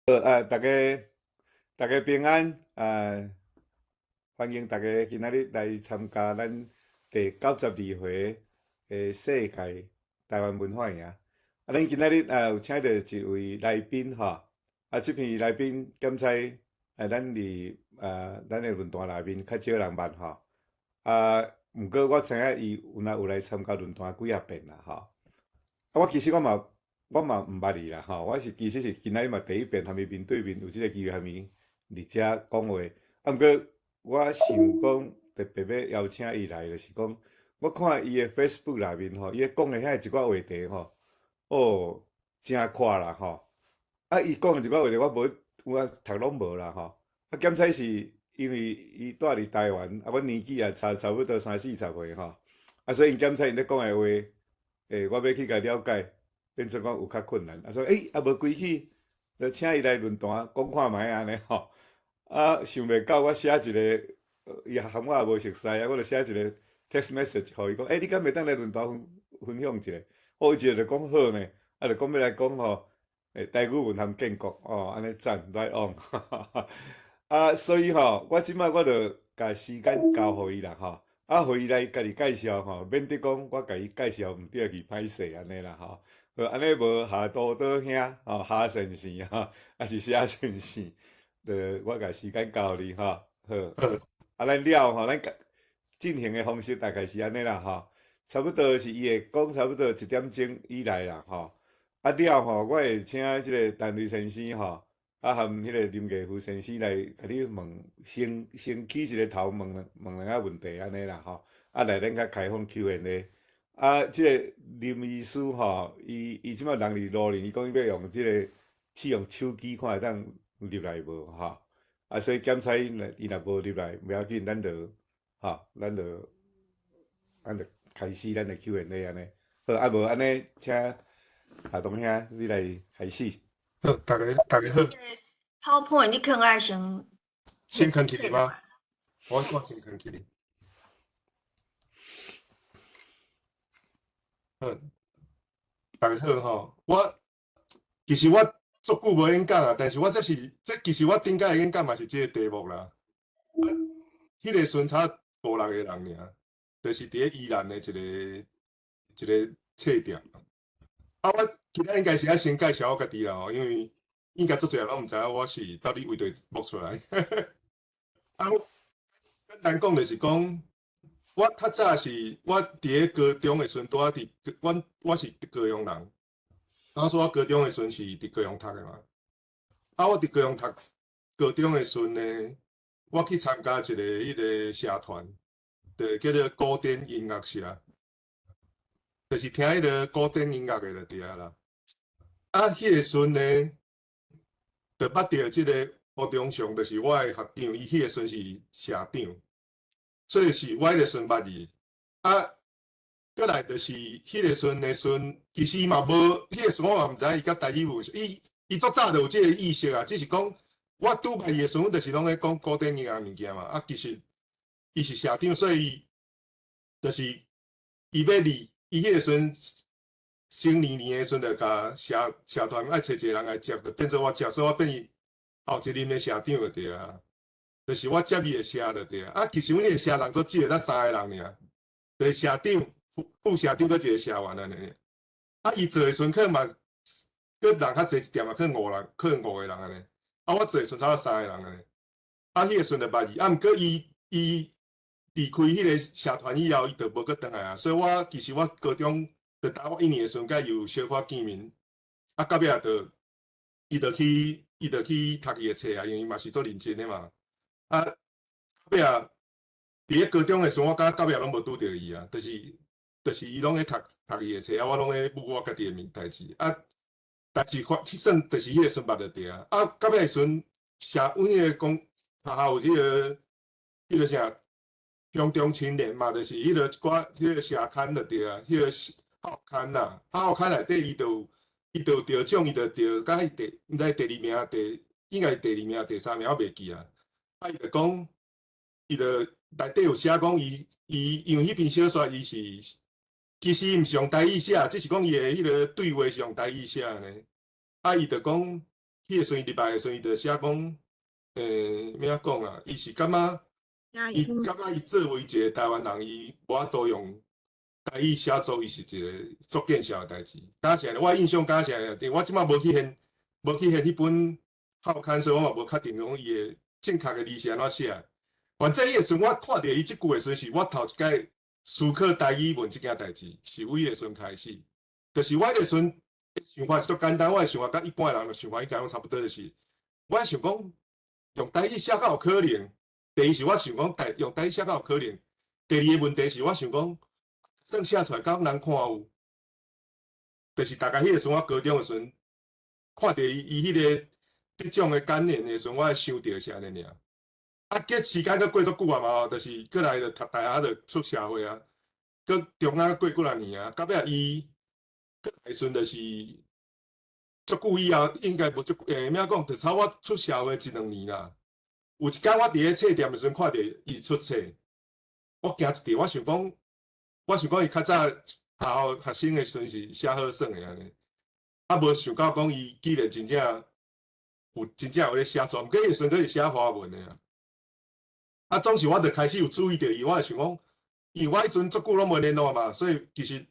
啊，大家平安啊！歡迎大家今仔日來參加咱第92回的世界台灣文化營。啊，咱今仔日啊有請到一位來賓吼，啊，這篇來賓檢採啊，咱佇啊咱的論壇內面較少人捌吼。啊，毋過我知影伊有若有來參加論壇幾仔遍啦吼。啊，我其實我嘛毋捌伊啦吼，我是其實是今仔日嘛第一遍含伊面對面有這個機會含伊佇遮講話。啊，毋過我想講特別欲邀請伊來，就是講我看伊的 Facebook 內面吼，伊咧講的遐一寡話題吼，哦，誠闊啦吼。啊，伊講的一寡話題我無我讀攏無啦吼。啊，檢採是因為伊住佇台灣，啊，阮年紀也差不多三四十歲吼。啊，所以檢採𪜶咧講的話，我欲去共了解，變做講有較困難。啊，所以啊無規矩，就請伊來論壇講看覓按呢吼。啊，想袂到我寫一個，伊含我也無熟似啊，我就寫一個 text message 予伊講，欸，你敢會當來論壇分享一下？哦，伊一下就講好呢，啊，就講欲來講吼，台語文含建國，哦，按呢讚，right on。啊，所以吼，我這擺我就共時間交予伊啦吼，啊，予伊來家己介紹吼，免得講我共伊介紹毋對去歹勢按呢啦吼。好，按呢無夏多多兄，吼，夏先生吼，抑是謝先生，就我共時間交予你吼，好。啊，咱了吼，咱進行的方式大概是按呢啦吼，差不多是伊會講差不多一點鐘以內啦吼。啊了吼，我會請這個陳瑞先生吼，啊含彼個林藝富先生來共你問，先起一個頭問問兩個問題按呢啦吼。啊來咱較開放 Q&A。啊，這個林醫師吼，伊這擺人佇羅林，伊講伊欲用這個試用手機看會當入來無吼。啊，所以檢採伊若無入來，無要緊，咱就吼，咱就開始咱的 Q&A 按呢。好，啊無按呢，請夏東兄你來開始。好，大家好。 PowerPoint 你可能愛先先囥起來嗎？我先囥起來。好，大家好吼。我其實我足久無演講啊，但是我這是這其實我頂擺演講嘛是這個題目啦。彼個時陣才五六個人爾，就是佇咧宜蘭的一個冊店。啊，我今仔應該是愛先介紹我家己啦吼，因為應該足濟人攏毋知影我是到底佗佗冒出來。啊，簡單講就是講，我較早是我佇咧高中的時陣，拄仔佇阮我是高雄人，啊，所以我高中的時陣是佇高雄讀的嘛。啊，我佇高雄讀高中的時陣呢，我去參加一個彼個社團，就叫做古典音樂社，就是聽彼個古典音樂的就對啊啦。啊，彼個時陣呢，就捌著這個胡中祥，就是我的學長，伊彼個時陣是社長，所以是我彼個時陣捌伊。啊，閣來就是彼個時陣的時陣，其實伊嘛無，彼個時陣我嘛毋知伊佮台語有，伊足早就有這個意識啊，只是講我拄捌伊的時陣，就是攏咧講古典音樂物件嘛。啊，其實伊是社長，所以就是伊欲離，伊彼個時陣新年年的時陣就共社團愛揣一個人來接，就變做我接，所以我變伊後一任的社長就對啊。就是我接伊的社就對啊。啊，其實阮彼個社人足少，才三個人爾，就是社長、副社長閣一個社員按呢。啊，伊做的時陣可能嘛，閣人較濟一點嘛，可能五人，可能五個人按呢。啊，我做的時陣差不多三個人按呢。啊，彼個時陣就捌伊，啊，毋過伊離開彼個社團以後，伊就無閣轉來啊。所以我其實我高中就大學一年的時陣，佮伊有小可見面。啊，到尾仔就伊就去讀伊的冊啊，因為伊嘛是足認真的嘛。啊，到尾仔佇咧高中的時陣，我感覺到尾仔攏無拄著伊啊，就是伊攏咧讀伊的冊，啊，我攏咧顧我家己的物代誌。啊，但是發算就是彼個時陣捌著對啊。啊，到尾的時陣，社阮彼個講學校有彼個啥鄉中青年嘛，就是彼個一寡彼個社刊就對啊，彼個校刊啦，校刊內底伊就得獎，伊就得敢是第毋知第二名，應該是第二名、第三名，我袂記啊。啊，伊就講，伊就內底有寫講，伊因為彼篇小說，伊是其實毋是用台語寫，只是講伊的彼個對話是用台語寫按呢。啊，伊就講，彼個時陣入來的時陣，伊就寫講，欲按怎講啊？伊感覺伊作為一個台灣人，伊無法度用台語寫作，伊是一個足見笑的代誌。敢是按呢，我印象敢是按呢，我這擺無去現彼本校刊，所以我嘛無確定講伊的正確的字是按怎寫。反正彼個時陣我看著伊這句的時陣，是我頭一擺思考台語文這件代誌，是為彼個時陣開始。就是我彼個時陣想法是足簡單，我的想法佮一般的人的想法應該攏差不多，就是我想講用台語寫敢有可能？第一是我想講用台語寫敢有可能？第二个問題是我想講，算寫出來敢有人看有？就是大概彼個時陣我高中的時陣，看著伊彼個得獎的感言的時陣，我想著是按呢爾。啊，結時間閣過足久啊嘛吼，就是閣來就讀大學就出社會啊，閣中間過幾若年啊，到尾伊閣來時陣就是足久以後，應該無足欲按怎講，就差我出社會一兩年啦。有一工我佇咧冊店的時陣，看著伊出冊，我驚一跳，我想講伊較早大學學生的時陣是寫好耍的按呢，啊無想到講伊竟然真正有咧寫作，毋過彼個時陣閣是寫華文的啊。啊，總是我就開始有注意著伊，我就想講，因為我彼陣足久攏無聯絡嘛，所以其實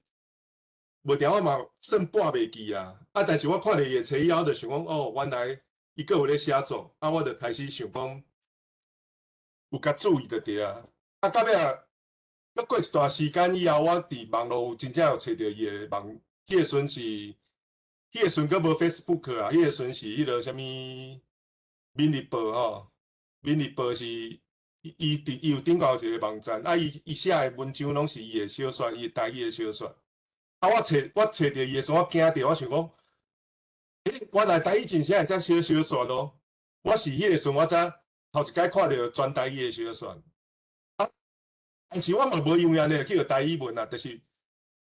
無定我嘛算半袂記啊。啊，但是我看著伊的冊以後，就想講，哦，原來伊閣有咧寫作，啊，我就開始想講，有共注意就對啊。啊，到尾仔，閣過一段時間以後，我佇網路有真正有揣著伊的網，彼個時陣閣無 Facebook 啊，彼個時陣是彼個啥物民日報吼，民日報是伊有頂懸有一個網站，啊，伊寫的文章攏是伊的小說，伊的台語的小說。啊，我揣著伊的時陣，我驚著，我想講，欸，原來台語真正會使寫小說咯。我是彼個時陣我才頭一擺看著全台語的小說。啊，但是我嘛無因為按呢去學台語文啊，就是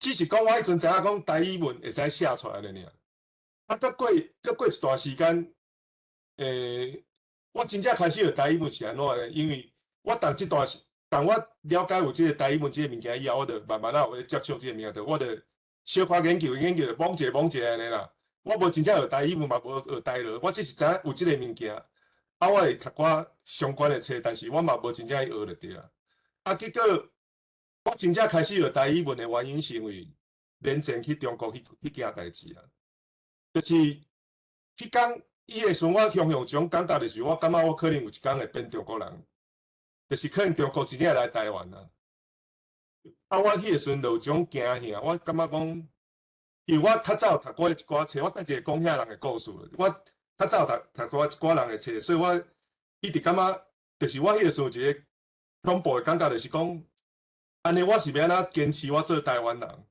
只是講我彼陣知影講台語文會使寫出來按呢爾。啊，閣過一段時間，我真正開始學台語文是按怎呢？因為我當這段時，當我了解有這個台語文這個物件以後，我就慢慢仔有咧接觸這個物件，就我就小可研究研究，摸者摸者按呢啦。我無真正學台語文嘛，無學台語，我只是知影有這個物件，啊，我會讀寡相關的冊，但是我嘛無真正去學就對啊。啊，結果我真正開始學台語文的原因，是因為連戰去中國彼件代誌啊。就是彼工彼個時陣，我雄雄有一種感覺，就是我感覺我可能有一工會變中國人。就是可能中國真正來台灣啊！啊，我彼個時陣就有一種驚嚇，我感覺講，因為我較早有讀過一寡冊，我等一下講遐人的故事。我較早有讀過一寡人的冊，所以我一直感覺，就是我彼個時陣有一個恐怖的感覺，就是講，按呢我是欲按怎堅持我做台灣人？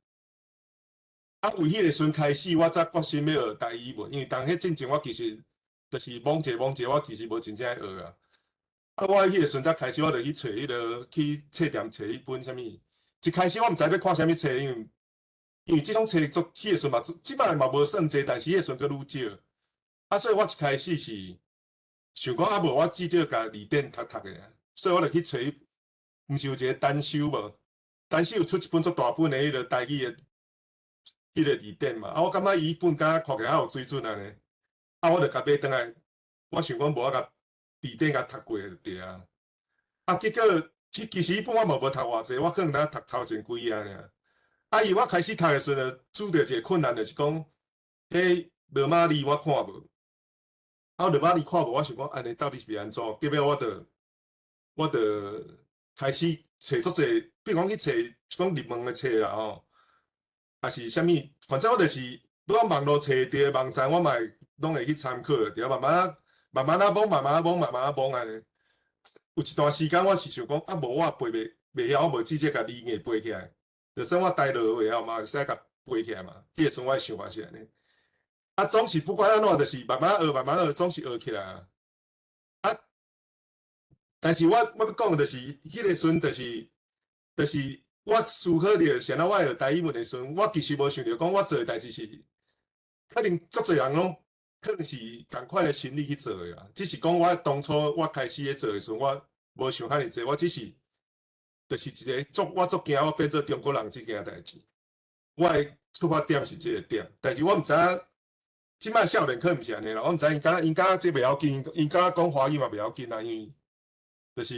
啊，為彼個時陣開始，我才決心欲學台語文，因為當彼進前我其實就是摸者摸者，我其實無真正學啊。啊！我彼個時陣才開始，我就去揣彼個去冊店揣彼本啥物。一開始我毋知欲看啥物冊，因為這種冊足彼個時陣嘛，這擺嘛無算濟，但是彼個時陣閣愈少。啊，所以我一開始是想講啊，無我至少共字典讀讀的，所以我就去揣，毋是有一個單修無？單修有出一本足大本的彼個台語的彼個字典嘛。啊，我感覺伊本敢看起來較有水準按呢。啊，我就共買轉來，我想講無我共字典共讀過就對啊。啊，結果其實彼本我嘛無讀偌濟，我可能才讀頭前幾頁爾。啊，伊我開始讀的時陣，拄著一個困難，就是講，彼羅馬字我看無。啊，羅馬字看無，我想講按呢到底是欲按怎？結尾我就開始揣足濟，比如講去揣講入門的冊啦吼，抑是啥物，反正我就是，拄仔網路揣著的網站，我嘛會攏會去參考，對啊，慢慢仔、慢慢仔摸、慢慢仔摸、慢慢仔摸按呢。有一段時間我是想講，啊，無我也背袂曉，我無直接共字硬背起來，就算我台羅會曉嘛，會使共背起來嘛。彼個時陣我的想法是按呢。啊，總是不管按怎，就是慢慢學，慢慢學，總是學起來啊。啊，但是我欲講的就是，彼個時陣就是我思考著，啥物我學台語文的時陣，我其實無想著講我做的代誌是，可能足濟人攏可能是仝款的心理去做的啦。只是講我當初我開始咧做的時陣，我無想遐爾濟，我只是就是一個足我足驚我變做中國人這件代誌。我的出發點是這個點，但是我毋知影。這擺少年可能毋是按呢啦，我毋知𪜶感覺這袂要緊，𪜶感覺講華語嘛袂要緊啊，因為就是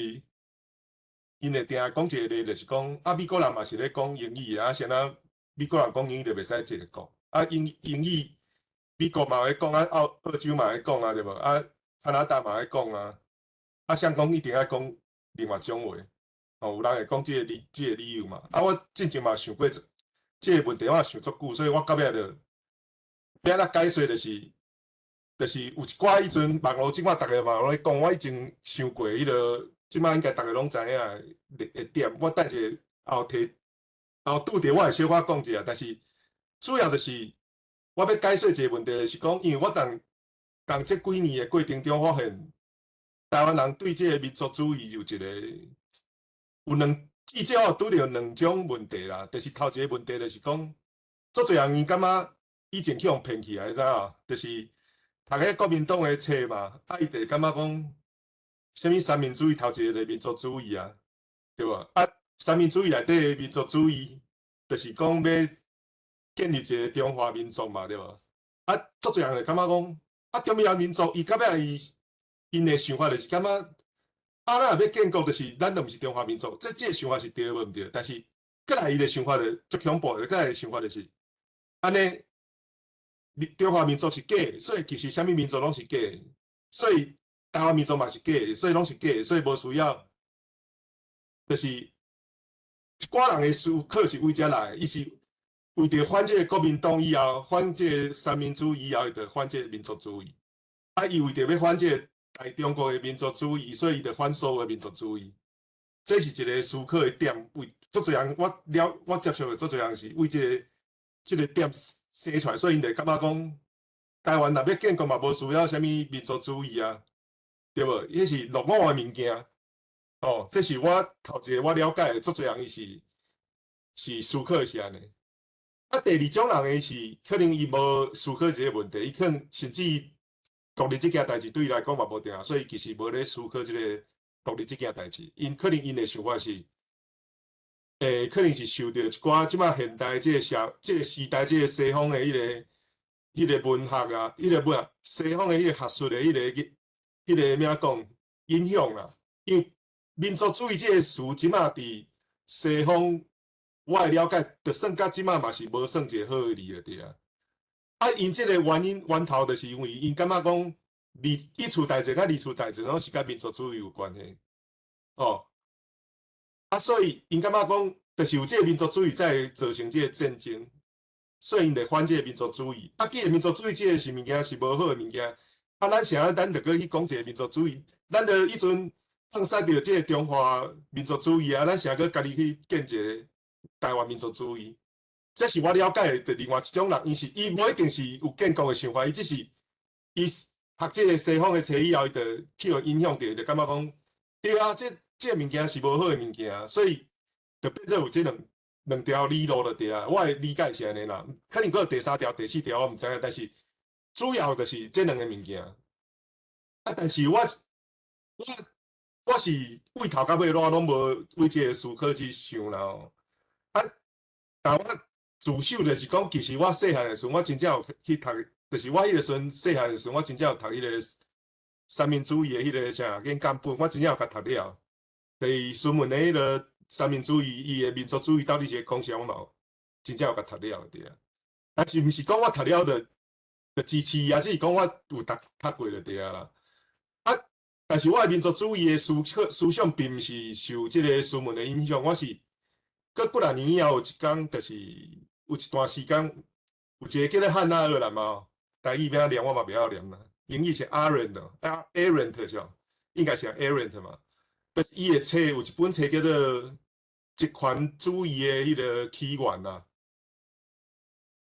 𪜶會定講一個例，就是講啊，美國人嘛是咧講英語啊，啥若美國人講英語就袂使一個講啊，英語美國嘛會講啊，澳洲嘛會講啊，對無啊，加拿大嘛會講啊，啊，啥講一定愛講另外一種話，哦，有人會講這個理由嘛，啊，我進前嘛想過這個問題，我也想足久，所以我到尾就。欲按怎解說就是有一寡彼陣網路這擺逐个嘛攏咧講，我以前想過彼個，這擺應該逐个攏知影的點。我等下後提後拄著我會小可講一下，但是主要就是我欲解說一個問題，就是講，因為我佇這幾年的過程中，發現台灣人對這個民族主義有一個有兩至少有拄著兩種問題啦。就是頭一個問題就是講，足濟人伊感覺以前去予騙去啊，你知影？就是讀彼國民黨的冊嘛，啊，伊就會感覺講，啥物三民主義頭一個就是民族主義啊，對無？啊，三民主義內底的民族主義，就是講欲建立一個中華民族嘛，對無？啊，足濟人就感覺講，啊，中華民族，伊到尾𪜶的想法就是感覺，啊，咱若欲建國，就是咱就毋是中華民族，這個想法是對無毋對？但是閣來伊的想法就足恐怖的，閣來的想法就是，按呢。中華民族是假的，所以其實啥物民族攏是假的，所以台灣民族嘛是假的，所以攏是假的，所以無需要，就是一寡人的思考是為這來，伊是為著反這個國民黨以後，反這個三民主義以後，伊就反這個民族主義。啊，伊為著欲反這個大中國的民族主義，所以伊就反所有的民族主義。這是一個思考的點，為足濟人我接觸的足濟人是為這個點生出來，所以𪜶就感覺講，台灣若欲建國嘛，無需要啥物民族主義啊，對無？彼是落伍的物件。哦，這是我頭一個我了解的，足濟人伊是思考的是按呢。啊，第二種人的是可能伊無思考這個問題，伊可能甚至獨立這件代誌對伊來講嘛無重要，所以其實無咧思考這個獨立這件代誌。𪜶可能𪜶的想法是，可能是受著一寡這擺現代這個社、這個時代、這個西方的彼個文學啊，彼個文西方的彼個學術的彼個咩講影響啦。因為民族主義這個詞，這擺佇西方，我的了解，就算到這擺嘛是無算一個好的字就對啊。啊，𪜶這個原因源頭，就是因為𪜶感覺講，一次大戰佮二次大戰攏是佮民族主義有關係，哦。啊，所以𪜶感覺講，就是有這個民族主義才會造成這個戰爭，所以𪜶就反這個民族主義。啊，既然民族主義這個是物件是無好的物件，啊，咱啥咱就閣去講一個民族主義，咱就彼陣放殺著這個中華民族主義啊，咱啥閣家己去建一個台灣民族主義？這是我了解的另外一種人，伊無一定是有建國的想法，伊只是伊讀這個西方的冊以後，伊就去予影響著，就感覺講，對啊，這個物件是無好的物件，所以就變做有這兩條理路就對啊。我的理解是按呢啦，可能閣有第三條、第四條我毋知影，但是主要就是這兩個物件。啊，但是我是對頭到尾我攏無為這個思考去想啦吼。啊，但我自首就是講，其實我細漢的時陣，我真正有去讀，就是我彼個時陣細漢的時陣，我真正有讀彼個三民主義的彼個啥演講本，我真正有共讀了。就是孫文的彼個三民主義，伊的民族主義到底是咧講啥，我嘛有真正有共讀了對啊。但是毋是講我讀了就支持伊啊，只是講我有讀過就對啊啦。啊，但是我的民族主義的思考思想，並毋是受這個孫文的影響，我是閣幾若年以後有一工，就是有一段時間，有一個叫做漢娜鄂蘭嘛，台語欲按怎念我嘛袂曉念啦，英語是 Arendt，啊 Arendt 是應該是 Arendt 嘛。就是伊的冊有一本冊叫做《極權主義的彼個起源》啊。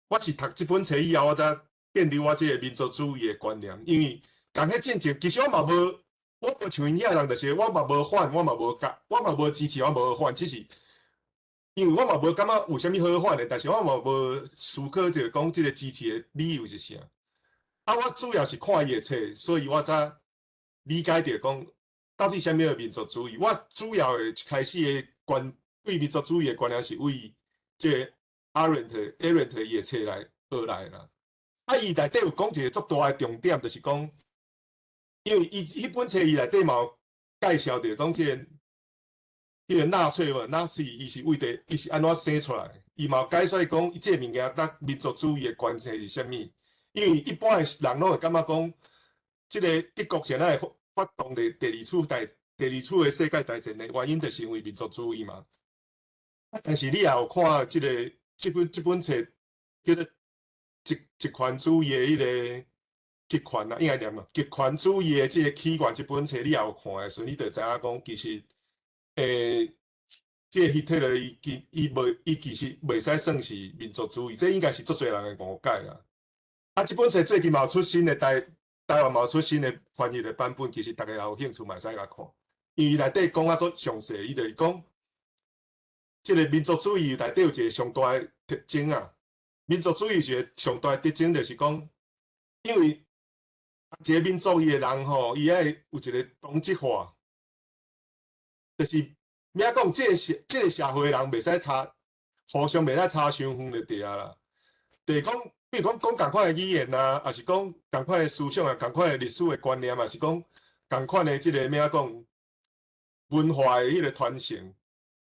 我是讀這本冊以後，我才建立我這個民族主義的觀念。因為佇彼進前，其實我嘛無，我無像𪜶遐人，就是我嘛無反，我嘛無共，我嘛無支持，我無反，只是因為我嘛無感覺有啥物好反的，但是我嘛無思考著講這個支持的理由是啥。啊，我主要是看伊的冊，所以我才理解著講到底啥物叫民族主義。我主要的一開始的觀對民族主義的觀念是為這個 Arendt 伊的冊來學來的啦。啊，伊內底有講一個足大的重點，就是講，因為伊彼本冊伊內底嘛有介紹著講這個彼個納粹無納粹，伊是為著伊是按怎生出來，伊嘛有解說講，這个物件佮民族主義的關係是啥物。因為一般的人攏會感覺講，這个德國現在會發動的第二次的世界大戰的原因，就是因為民族主義嘛。但是你也有看這个這本冊叫做極權主義的彼个極權啊，應該念啊，極權主義的這个起源這本冊，你也有看的時陣，你就知影講，其實，這个希特勒伊其伊袂伊其實袂使算是民族主義，這應該是足濟人的誤解啦。啊，這本冊最近嘛有出新的台灣嘛有出新的翻譯的版本，其實逐家也有興趣嘛會使共看。因為內底講啊足詳細，伊就是講，這个民族主義內底有一个上大的特徵啊。民族主義一个上大的特徵就是講，因為一個民族伊的人吼，伊愛有一個同質化，就是欲講這個社會的人袂使差，互相袂使差傷遠就對啊啦。就是講，比如講講仝款的語言啊，抑是講仝款的思想啊，仝款的歷史的觀念，抑是講仝款的這個欲講文化的彼個傳承。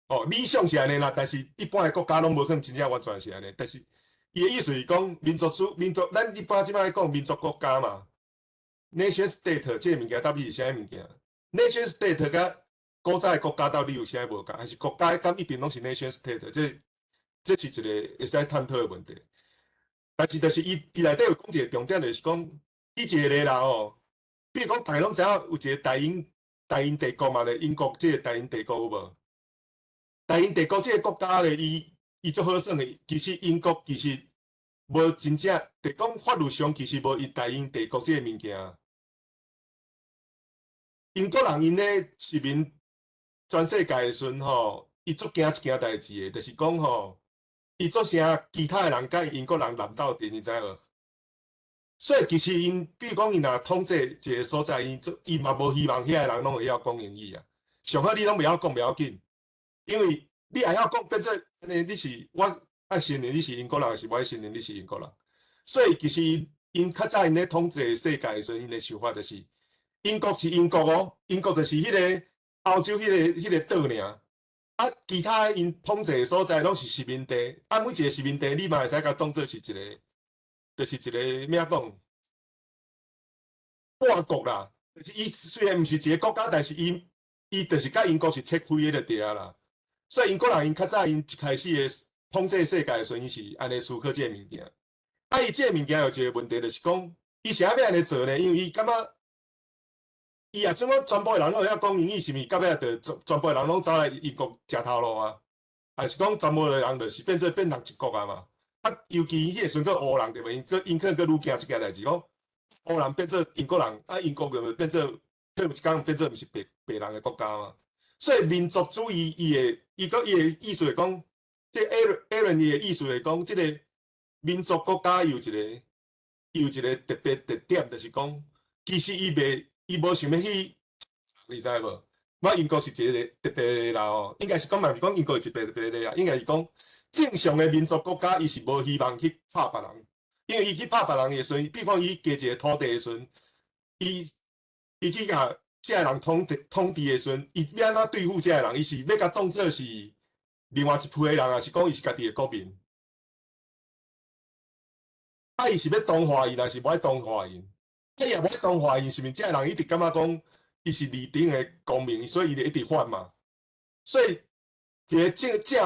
哦，理想是按呢啦，但是一般的國家攏無可能真正完全是按呢。但是伊的意思是講，民族主民族，咱一般這擺講民族國家嘛，nation state 這个物件到底是啥物件？nation state 佮古早的國家到底有啥無仝？還是國家敢一定攏是 nation state？這是一個會使探討的問題。但是就是伊內底有講一個重點，就是講伊一個人吼，比如講逐家攏知影有一個大英帝國嘛咧，英國這個大英帝國有無？大英帝國這个國家咧，伊足好耍的。其實英國其實無真正，就講法律上其實無伊大英帝國這个物件。英國人𪜶咧殖民全世界的時陣吼，伊足驚一件代誌的，就是講吼，伊做啥其他的人佮英國人濫鬥陣，你知無？所以其實𪜶，比如講𪜶若統治一个所在，伊嘛無希望遐个人攏會曉講英語啊。上好你攏袂曉講袂要緊，因為你會曉講變做按呢，你是我愛承認你是英國人，還是無愛承認你是英國人？所以其實𪜶較早𪜶咧統治世界的時陣，𪜶的想法就是，英國是英國哦，英國就是彼个歐洲彼個島爾。啊，其他𪜶統治的所在攏是殖民地，啊，每一個殖民地你嘛會使共當做是一個，就是一個欲講半國啦。就是伊雖然毋是一個國家，但是伊就是佮英國是切開的就對啊啦。所以英國人𪜶較早𪜶一開始的統治世界的時陣，𪜶是按呢思考這个物件。啊，伊這个物件有一個問題，就是講，伊是按怎欲按呢做呢？因為伊感覺，伊若準講全部的人攏會曉講英語，是毋是到尾就全部的人攏走來英國食頭路啊？還是講全部的人就是變做變人一國啊嘛？啊，尤其彼個時陣閣黑人對無？𪜶可能閣愈驚這件代誌，講黑人變做英國人，啊，英國就變做可能有一工變做毋是白人的國家嘛。所以民族主義伊的意思是講，這 Aaron 伊的意思是講，這个民族國家有一個特別特點，就是講，其實伊無想欲去，你知無？我英國是一個特別的啦吼，應該是講嘛，毋是講英國是一個特別的啦，應該是講正常的民族國家，伊是無希望去拍別人，因為伊去拍別人的時陣，比如講伊加一個土地的時陣，伊去共這个人統治的時陣，伊欲按怎對付這个人？伊是欲共當做是另外一批的人，還是講伊是家己的國民？啊，伊是欲同化𪜶，還是無愛同化𪜶？啊，伊若無愛同化𪜶，是毋是這个人一直感覺講伊是二等的公民，所以伊就一直反嘛？所以一個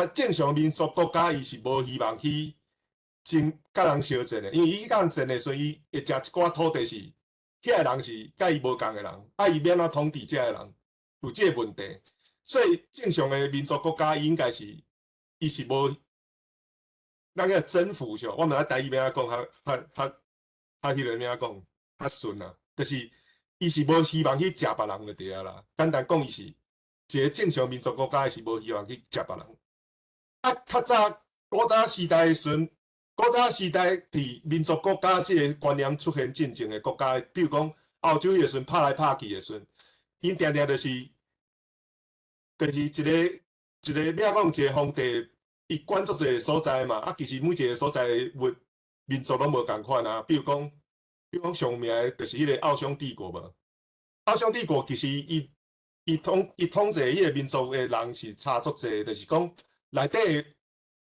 正常民族國家，伊是無希望去爭佮人相戰的，因為伊佮人戰的時陣，伊會食一寡土地是遐个人是佮伊無仝的人，啊，伊欲按怎統治這个人，有這个問題。所以正常的民族國家，伊應該是伊是無那個征服上，我毋知台語欲按怎講較較較較彼个欲按怎講較順啊，就是伊是無希望去食別人就對啊啦。簡單講，伊是一個正常民族國家，伊是無希望去食別人。啊，較早古早時代的時陣，古早時代佇民族國家這个觀念出現進前的國家，比如講歐洲彼個時陣拍來拍去的時陣，𪜶定定就是一個欲講一個皇帝，伊管足濟所在嘛，啊，其實每一個所在的民民族攏無仝款啊。比如講上有名的就是彼個奧匈帝國無？奧匈帝國其實伊統治彼個民族的人是差足濟，就是講內底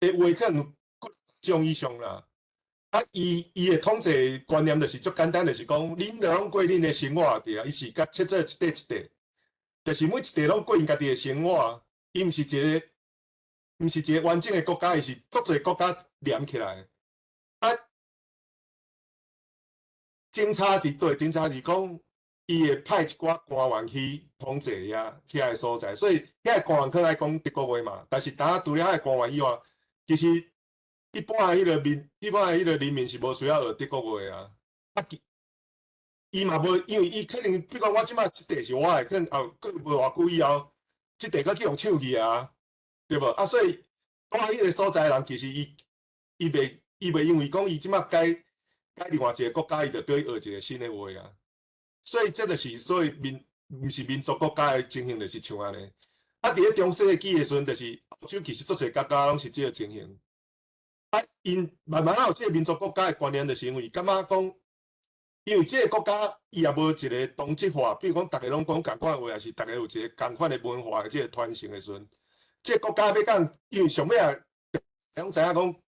的話可能有幾種以上啦。啊，伊的統治觀念就是足簡單，就是講恁著攏過恁的生活對啊，伊是共切做一塊一塊，就是每一塊攏過𪜶家己的生活，伊毋是一個完整的國家，伊是足濟國家連起來。啊，警察是對，警察是講，伊會派一寡官員去統治遐个所在，所以遐個官員可能愛講德國話嘛。但是當除了遐個官員以外，其實一般的彼個人民是無需要學德國話啊。啊，伊嘛無，因為伊可能，比如講我這擺這塊是我的，可能後過無偌久以後，這塊閣去予搶去啊，對無？啊，所以蹛彼個所在的人，其實伊袂因為講伊這擺改另外一個國家，伊就叫伊學一個新的話啊。所以這就是所謂毋是民族國家的情形，就是像按呢。啊，佇咧中世紀的時陣，就是歐洲其實足濟國家攏是這个情形。啊，𪜶慢慢仔有這个民族國家的觀念，就是因為感覺講，因為這个國家伊也無一个同質化，比如講，逐家攏講仝款話，抑是逐家有一个仝款的文化的這个傳承的時陣，這个國家欲講，因為上尾仔攏知影講，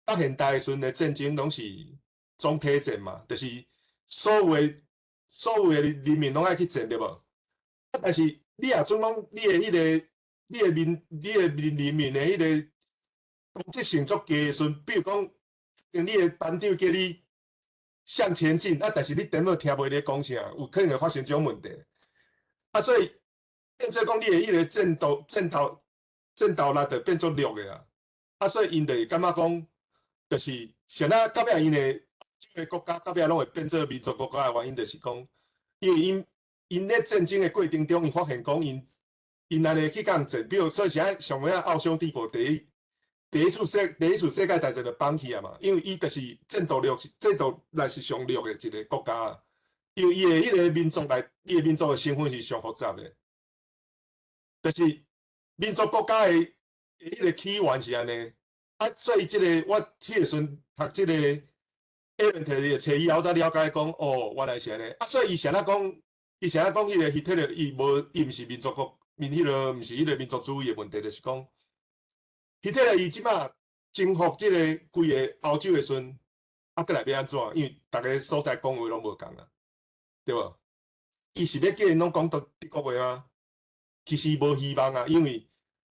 到現代的時陣的戰爭攏是總體戰嘛，就是所有的人民攏愛去戰，對無？啊，但是你若準講你的彼个、你的民、你的民人民的彼个同質性足低的時陣，比如講，你的班長叫你向前進，啊，但是你根本聽袂咧講啥，有可能會發生這種問題。啊，所以變做講你的彼个戰鬥力就變做弱的啊。啊，所以𪜶就會感覺講，就是啥若到尾𪜶的這个國家到尾攏會變做民族國家的原因，就是講，因為𪜶咧戰爭的過程中，𪜶發現講𪜶按呢去共戰，比如說是按上尾仔奧匈帝國第一次世界大戰就放棄啊嘛，因為伊就是戰鬥力是上弱的一个國家啊，因為伊的彼個民族內，伊的民族的成分是上複雜的，就是民族國家的彼個起源是按呢，啊，所以這个我彼个時陣讀這个艾倫提的冊以後，我才了解講，哦，原來是按呢，啊，所以伊啥若講，伊啥若講彼个希特勒，伊無，伊毋是民族國，民彼个毋是彼个民族主義的問題，就是講希特勒伊這擺征服這個規个歐洲的時陣，啊，閣來欲按怎？因為逐个所在講話攏無仝啊，對無？伊是欲叫𪜶攏講德國話嗎？其實無希望啊，因為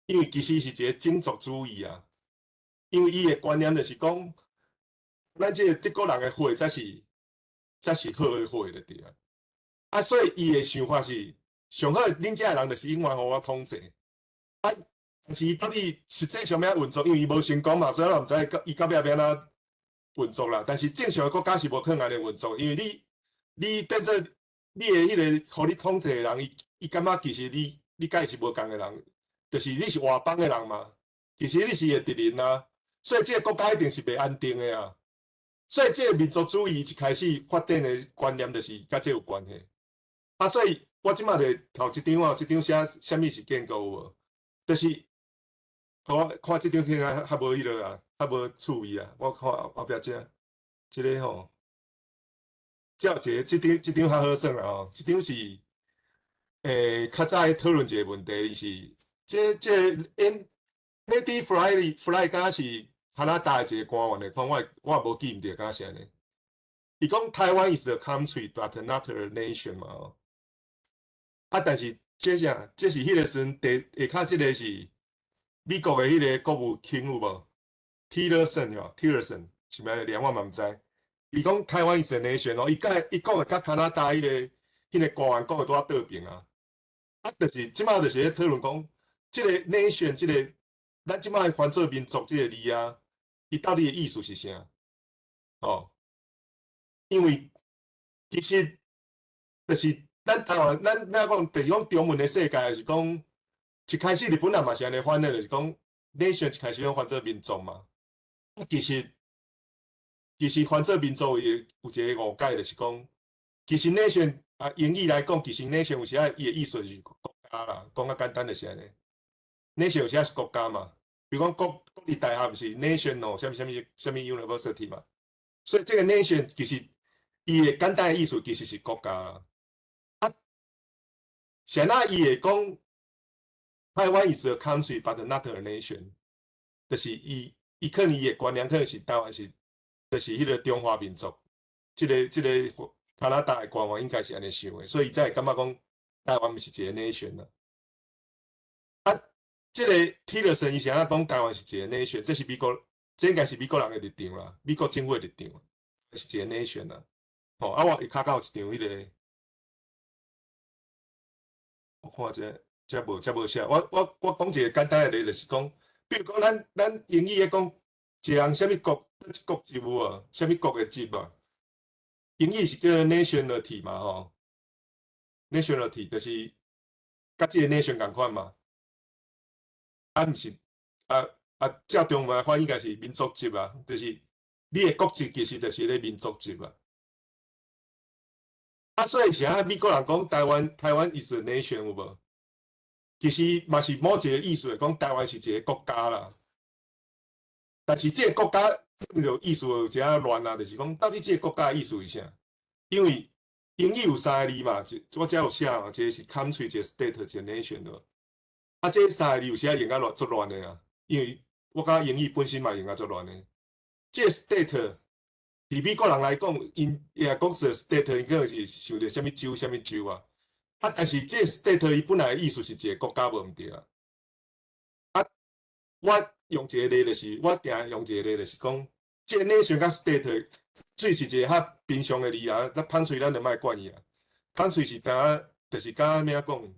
其實是一個種族主義啊，因為伊的觀念就是講，咱這個德國人的血才是好的血就對啊。啊，所以伊的想法是，上好恁遮的人就是永遠予我統治。啊，但是到底實際上欲按怎運作，因為伊無成功嘛，所以咱毋知伊到尾欲按怎運作啦。但是正常的國家是無可能按呢運作，因為你變做你的彼個予你統治的人，伊感覺其實你佮伊是無仝的人，就是你是外邦的人嘛，其實你是伊的敵人啊，所以這个國家一定是袂安定的啊。所以這个民族主義一開始發展的觀念就是佮這有關係。啊，所以我這擺就頭一張啊，這張寫啥物是建國有無？就是我看這張片較無彼落啊，較無趣味啊。我看後壁這這个吼，這有一个，這張較好耍啦吼。這張是較早咧討論一個問題，是這 Eddie Fly 敢是加拿大一個官員的，講我也無記毋著，敢是按呢。伊講 Taiwan is a country but not a nation 嘛吼。啊，但是這啥？這是彼个時陣第下跤這个是美國的彼个國務卿有無？Tillerson 吼，Tillerson 是毋是？連我嘛毋知。伊講 Taiwan is a nation 哦，伊講的佮加拿大彼個官員講的拄仔倒爿啊。啊，就是這擺就是咧討論講，這個 nation 這个咱這擺翻做民族這个字啊，伊到底的意思是啥？哦，因為其實就是咱台灣，咱講，就是講中文的世界，是講一開始日本人嘛是按呢翻的，就是講 nation 一開始攏翻做民族嘛。啊，其實翻做民族伊有一个誤解，就是講其實 nation 啊，英語來講，其實 nation 有時仔伊的意思是國家啦，講較簡單就是按呢。nation 有時仔是國家嘛，比如講國立大學毋是 national 啥物啥物啥物 university 嘛。所以這個 nation 其實伊的簡單的意思其實是國家啦。啊，是按怎伊會講台灣 is a country but not a nation，就是伊可能伊的觀念可能是台灣是，就是彼個中華民族，這個加拿大的官員應該是按呢想的，所以伊才會感覺講台灣毋是一個 nation 啦。啊，這個 Tillerson 伊是按怎講台灣是一個 nation，這是美國，這應該是美國人的立場啦，美國政府的立場，是一個 nation 啦。吼，啊，我下跤有一張彼個，我看這這無寫，我講一個簡單的例，就是講，比如講咱英語咧講一個人啥物國，國籍有無？啥物國的籍啊？英語是叫做 nationality 嘛吼，nationality 就是佮這個 nation 仝款嘛。啊，毋是啊啊，照中文來翻應該是民族籍啊，就是你的國籍其實就是咧民族籍啊。啊，所以是啊，美國人講台灣，台灣 is a nation 有無？其實嘛是某一個意思來講，台灣是一個國家啦。但是這個國家就意思有一仔亂啊，就是講到底這個國家的意思是啥？因為英語有三個字嘛，我遮有寫嘛，一個是 country，一個 state，一個 nation 咯。啊，這三個字有時用甲亂足亂的啊，因為我感覺英語本身嘛用甲足亂的。這個 state 佇美國人來講，𪜶也講是 state，𪜶可能是想著啥物州、啥物州啊。啊，但是這個 state 伊本來的意思是一個國家，無毋對啊。啊，我用一個例就是，我定用一個例就是講，這個 nation 佮 state 水是一個較平常的字啊，咱芳喙咱就莫管伊啊。芳喙是敢就是敢欲講，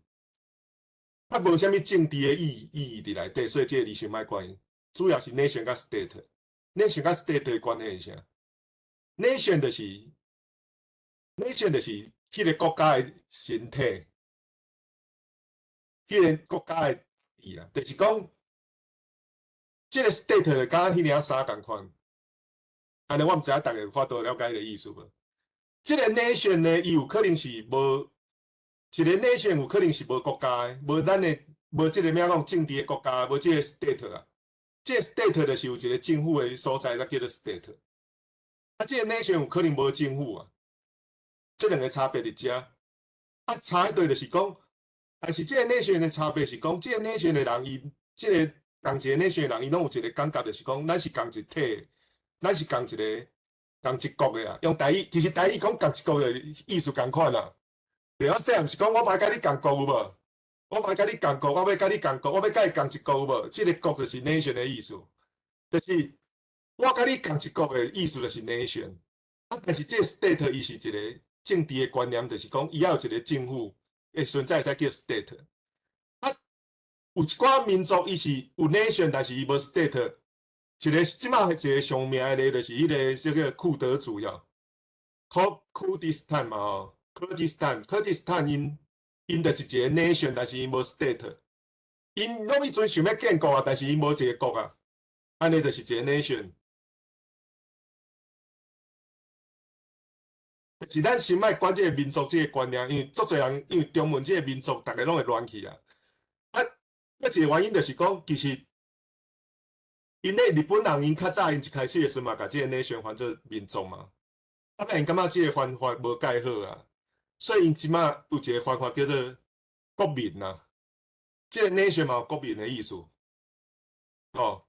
較無啥物政治的意義佇內底，所以這個字先莫管伊。主要是 nation 佮 state，nation 佮 state 的關係是啥？nation 就是彼個國家的身體，彼個國家的意啦，就是講，這個 state 就佮彼領衫仝款。按呢，我毋知影逐家有法度了解彼個意思無？這個 nation 呢，伊有可能是無一個 nation，有可能是無國家的，無咱的，無這個欲講政治的國家，無這個 state 啊。這個 state 就是有一個政府的所在，才叫做 state。啊，這個 nation 有可能無政府啊。這兩個差別佇遮。啊，差佇佗就是講，但是這個 nation 的差別是講，這個 nation 的人，伊這個仝一個 nation 的人，伊攏有一個感覺，就是講，咱是仝一體，咱是仝一個仝一國的啊。用台語，其實台語講仝一國的意思仝款啦。對，我細漢是講，我欲佮你仝國有無？我欲佮你仝國，我欲佮你仝國，我欲佮伊仝一國有無？這個國就是 nation 的意思，就是我佮你仝一國的意思就是 nation。啊，但是這個 state 伊是一個政治的觀念，就是講伊愛有一個政府的存在才叫 state。啊，有一寡民族伊是有 nation，但是伊無 state。一個這馬一個上名的例就是彼個這個庫德族呀，庫迪斯坦嘛吼，庫迪斯坦，庫迪斯坦𪜶就是一個 nation，但是𪜶無 state。𪜶攏彼陣想欲建國啊，但是𪜶無一個國啊，按呢就是一個 nation。是咱先莫管這個民族這個觀念，因為足濟人因為中文這個民族，逐家攏會亂去啊。啊，一個原因就是講，其實𪜶咧日本人𪜶較早𪜶一開始的時陣嘛，共這個 nation 翻做民族嘛。啊，𪜶感覺這個翻法無蓋好啊，所以𪜶這馬有一個翻法叫做國民啊。這個 nation 嘛有國民的意思。哦，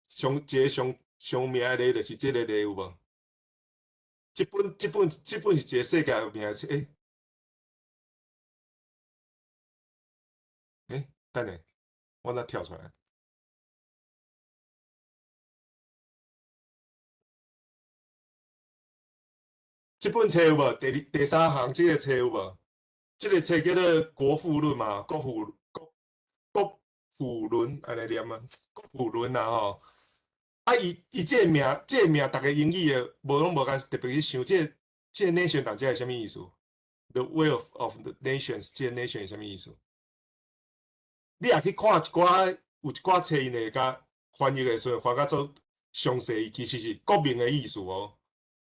上一個上上名的例就是這個例有無？這本是一個世界有名的冊，欸，等下，我哪跳出來？這本冊有無？第二、第三行這個冊有無？這個冊叫做《國富論》嘛，國富論，按呢念啊，國富論啊吼。啊！伊這個名，這個名，逐家英語的無攏無共特別去想，這個 nation 到底是啥物意思？The wealth of the nations，這個 nation 是啥物意思？你若去看一寡有一寡冊，𪜶會共翻譯的時陣，翻甲做詳細，伊其實是國民的意思哦。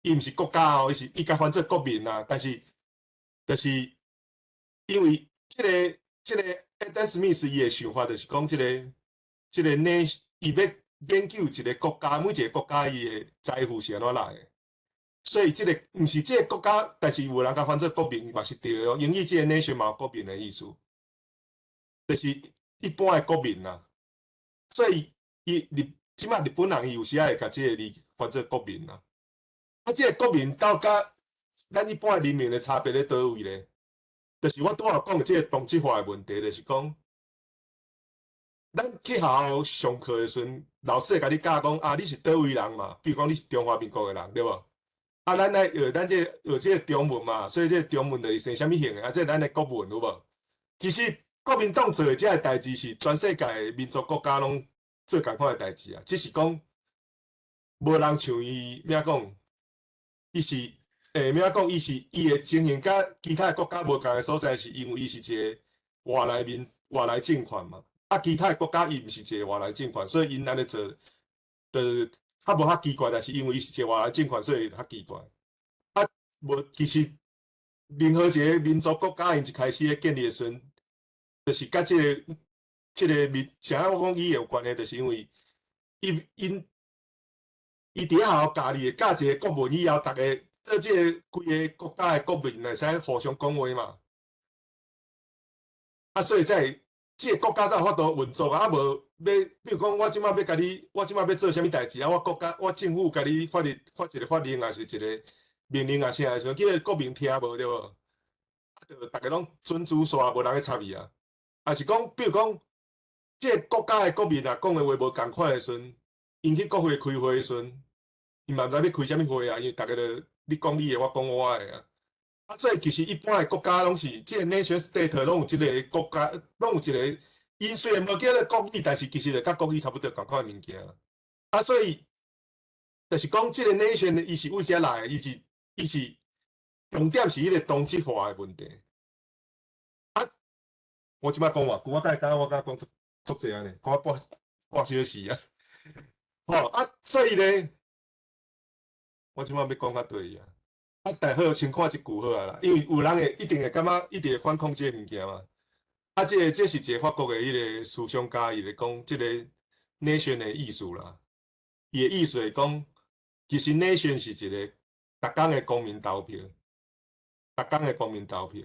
伊毋是國家哦，伊是伊共翻做國民啊。但是，就是因為這個 Adam Smith 伊的想法就是講，這個 nation，伊欲研究一個國家，每一個國家伊的財富是按怎來的。所以這個毋是這個國家，但是有人共翻做國民嘛是對的哦。英語這個 nation 嘛有國民的意思，就是一般的國民啦。所以伊日這擺日本人伊有時仔會共這個字翻做國民啦。啊，這個國民到佮咱一般的人民的差別佇佗位咧？就是我拄仔講的這個同質化的問題，就是講，咱去學校上課的時陣，老師會共你教講啊，你是佗位人嘛？比如講你是中華民國的人，對無？啊，咱愛學咱這個學這個中文嘛，所以這個中文就是生啥物形的，啊，這咱的國文有無？其實國民黨做的這个代誌是全世界的民族國家攏做仝款的代誌啊，只是講無人像伊欲講，伊是欲講伊是伊的情形佮其他的國家無仝的所在，是因為伊是一個外來民外來政權嘛。啊，其他的國家伊毋是一個外來政權，所以𪜶按呢做，就較無較奇怪，但是因為伊是一個外來政權，所以較奇怪。啊，無其實任何一個民族國家，𪜶一開始咧建立的時陣，就是佮這個民，啥我講伊有關係，就是因為伊𪜶伊佇學校教你教一個國文以後，逐个做這個規个國家的國民會使互相講話嘛。啊，所以才會這個國家才有法度運作啊！啊無欲，比如講，我這擺欲共你，我這擺欲做啥物代誌啊？我國家，我政府共你發一發一個法令，抑是一個命令啊啥的時陣，叫國民聽無對無？啊，就逐个攏准主煞，無人去插伊啊。抑是講，比如講，這個國家的國民若講的話無仝款的時陣，𪜶去國會開會的時陣，𪜶嘛毋知欲開啥物會啊，因為逐个都你講你的，我講我的啊。啊，所以其實一般的國家攏是這個 nation state 攏有這個國家，攏有一個，𪜶雖然無叫做國語，但是其實就佮國語差不多仝款的物件。啊，所以就是講這個 nation 伊是為啥來的？伊是重點是彼個同質化的問題。啊，我這擺講偌久，我敢會感覺我敢講足足濟按呢，講半半小時啊。吼啊，所以咧，我這擺欲講較對啊。啊，但好先看一句好啊啦，因為有人會一定會感覺一定會反抗這個物件嘛。啊，這個這是一個法國的彼個思想家，伊咧講這個 nation 的意思啦。伊的意思是講，其實 nation 是一個逐工的公民投票，逐工的公民投票，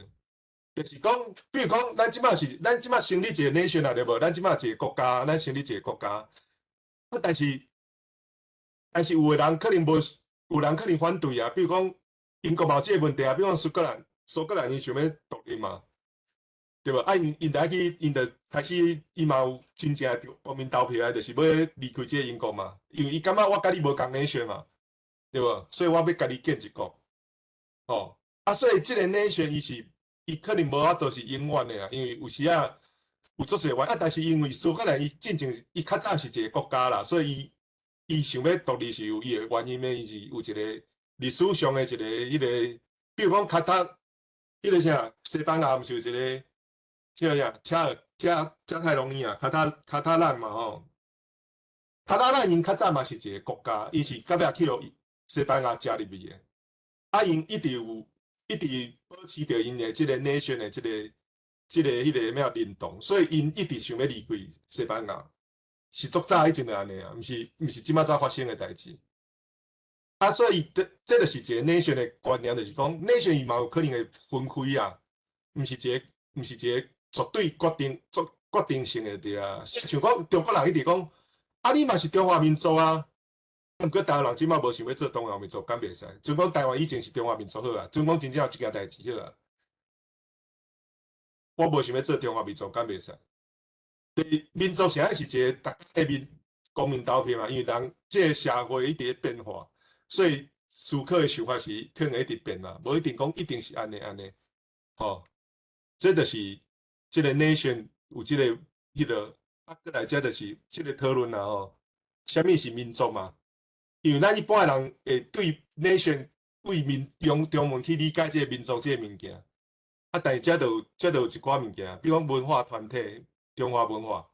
就是講，比如講，咱這擺成立一個 nation 啊，對無？咱這擺一個國家，咱成立一個國家。啊，但是有的人可能無，有人可能反對啊。比如講，英國嘛有這個問題啊，比如講蘇格蘭，蘇格蘭伊想欲獨立嘛，對無？啊，𪜶就愛去，𪜶就開始，伊嘛有真正國民投票啊，就是欲離開這個英國嘛。因為伊感覺我佮你無仝 nation 嘛，對無？所以我欲家己建一國，吼。啊，所以這個 nation 伊是，伊可能無法度是永遠的啊，因為有時啊有足濟原因啊，但是因為蘇格蘭伊進前伊較早是一個國家啦，所以伊想欲獨立是有伊的原因的，伊是有一個歷史上的一個彼個，比如講卡塔，彼個啥，西班牙毋是有一個，這個啥，加爾加加泰隆尼亞，卡塔蘭嘛吼，卡塔蘭𪜶較早嘛是一個國家，伊是到尾去予西班牙食入去的，啊，𪜶一直有一直保持著𪜶的這個 nation 的這個彼個咩認同，所以𪜶一直想欲離開西班牙，是足早以前就按呢啊，毋是這擺才發生的代誌。啊，所以這就是一個 nation 的觀念，就是講 nation 伊嘛有可能會分開啊，毋是一個絕對決定做決定性的對啊。像講中國人一直講，啊，你嘛是中華民族啊，毋過台灣人這擺無想欲做中華民族，敢袂使？陣講台灣以前是中華民族好啊，陣講真正有這件代誌好啊。我無想欲做中華民族，敢袂使？對，民族啥是一個逐家的民公民投票嘛，因為人這個社會一直咧變化。所以思考的想法是可能會一直變啦，無一定講一定是按呢按呢，吼，這就是這個 nation 有這個彼個，啊，閣來這就是這個討論啦吼，啥物是民族嘛？因為咱一般的人會對 nation 對民用中文去理解這個民族這個物件，啊，但是這就有一寡物件，比如講文化團體，中華文化，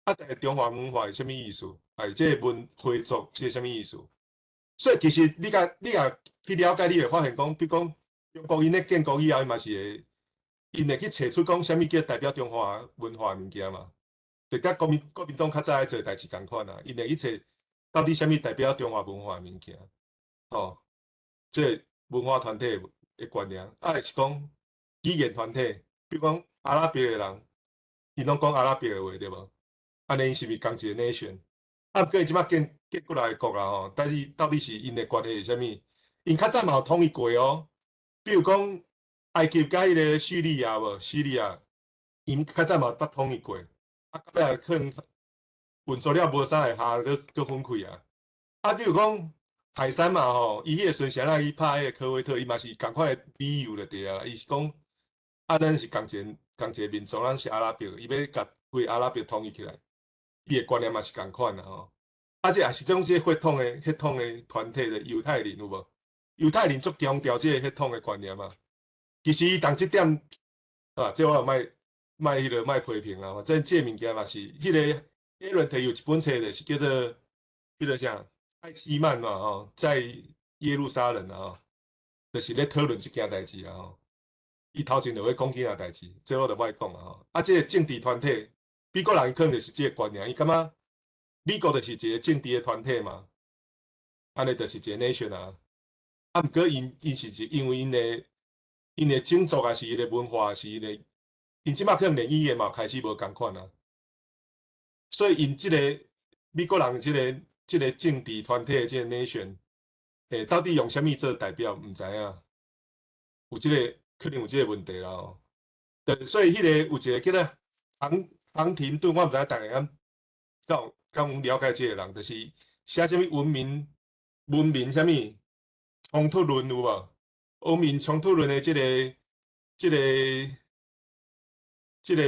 啊，但是中華文化是啥物意思？哎，這個文回族這個啥物意思？所以其實你若去了解，你會發現講，比如講中國𪜶咧建國以後，伊嘛是會，𪜶會去揣出講啥物叫代表中華文化的物件嘛。就佮國民黨較早咧做代誌仝款啊，𪜶會去揣到底啥物代表中華文化的物件，吼。這個文化團體的觀念，啊，是講語言團體，比如講阿拉伯的人，𪜶攏講阿拉伯的話，對無？按呢𪜶是毋是仝一個 nation？啊，毋過這擺建建過來的國啦吼，但是到底是𪜶的關係是啥物？𪜶較早嘛有統一過哦，比如講埃及佮彼個敘利亞無？敘利亞，𪜶較早嘛捌統一過，啊，到尾可能運作了無啥會下，閣閣分開啊。啊，比如講海珊嘛吼，伊彼個時陣是按怎去拍彼個科威特，伊嘛是仝款的理由就對啊。伊是講啊，咱是仝一個民族，咱是阿拉伯，伊欲共規阿拉伯統一起來，伊的觀念嘛是仝款啦吼。啊，這也是種這個血統的團體的猶太人有無？猶太人足強調這個血統的觀念啊。其實伊當這點啊，這我也莫莫彼個莫批評啦。反正這個物件嘛是彼個艾倫特有一本冊就是叫做彼個啥艾希曼嘛吼，在耶路撒冷啊吼，就是咧討論這件代誌啊吼。伊頭前就咧講幾件代誌，這我就莫講啊吼。啊，這個政治團體，美國人可能就是這個觀念，伊感覺美國就是一個政治的團體嘛，按呢就是一個 nation 啊。啊，毋過𪜶是因為𪜶的種族也是伊的文化，是伊的，𪜶這擺可能連語言嘛開始無仝款啊。所以𪜶這個美國人這個政治團體的這個 nation，到底用啥物做代表，毋知影。有這個可能有這個問題啦吼。對，所以彼個有一個叫做亨廷頓，我毋知影大家敢有了解這個人，就是寫啥物文明啥物衝突論有無？文明衝突論的這個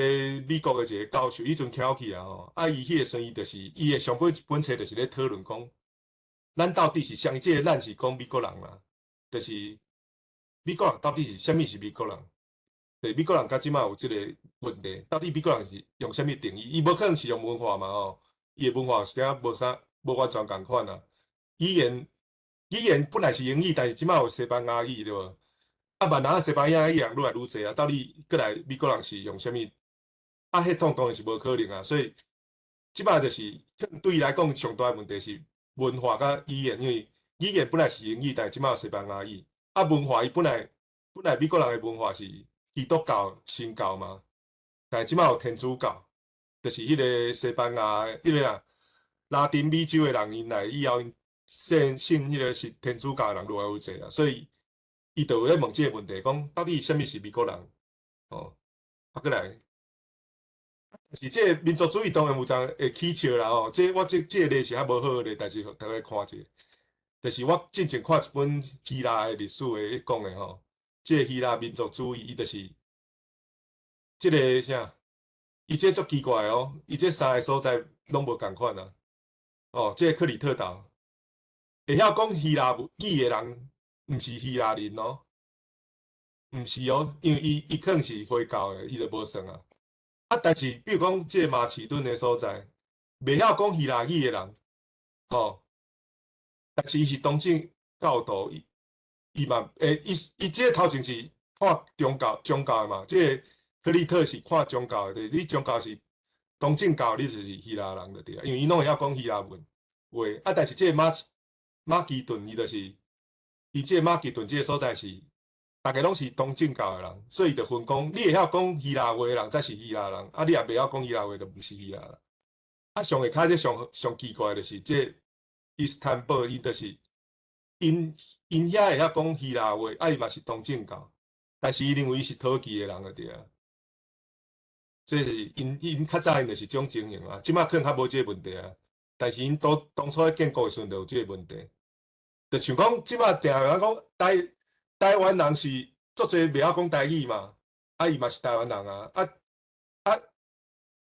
美國的一個教授，彼陣翘起啊吼，啊伊彼個時陣伊就是伊的上尾一本冊就是咧討論講，咱到底是啥？這個咱是講美國人啦，就是美國人到底是啥物是美國人？對，美國人到這擺有這個問題，到底美國人是用啥物定義？伊無可能是用文化嘛吼，伊的文化實在無啥無完全仝款啊。語言本來是英語，但是這擺有西班牙語對無？啊，閩南西班牙語人愈來愈濟啊，到底過來美國人是用啥物？啊，血統當然是無可能啊，所以這擺就是對伊來講上大的問題是文化佮語言，因為語言本來是英語，但是這擺有西班牙語。啊，文化伊本來美國人的文化是基督教、新教嘛，但是這擺有天主教，就是彼個西班牙、彼個啊拉丁美洲的人𪜶來以後，信彼個是天主教的人愈來愈濟啊，所以伊就有咧問這個問題，講到底啥物是美國人？哦，啊，閣來，是這個民族主義當然有陣會起笑啦吼，這我這個例是較無好的，但是予大家看者，就是我進前看一本希臘的歷史的講的吼，這個希臘民族主義，伊就是這個啥，伊這足奇怪哦，伊這三個所在攏無仝款啊，哦，這個克里特島會曉講希臘語的人，毋是希臘人哦，毋是哦，因為伊可能是回教的，伊就無算啊。啊，但是比如講這個馬其頓的所在，袂曉講希臘語的人，吼，但是伊是東正教徒，伊嘛，伊這個頭前是看宗教的嘛，這個克里特是看宗教的，對，你宗教是東正教，你就是希臘人就對啊，因為伊攏會曉講希臘文話。啊，但是這個馬其頓伊就是，伊這個馬其頓這個所在是，逐家攏是東正教的人，所以伊就分講，你會曉講希臘話的人才是希臘人，啊，你若袂曉講希臘話，就毋是希臘人。啊，上下跤這上上奇怪的就是這伊斯坦堡，伊就是𪜶遐會曉講希臘話，啊，伊嘛是東正教，但是伊認為伊是土耳其的人就對啊。這是𪜶較早𪜶就是這種情形啊，這擺可能較無這個問題啊。但是𪜶當初咧建國的時陣就有這個問題，就像講這擺定定講台灣人是足濟袂曉講台語嘛，啊伊嘛是台灣人啊，啊啊，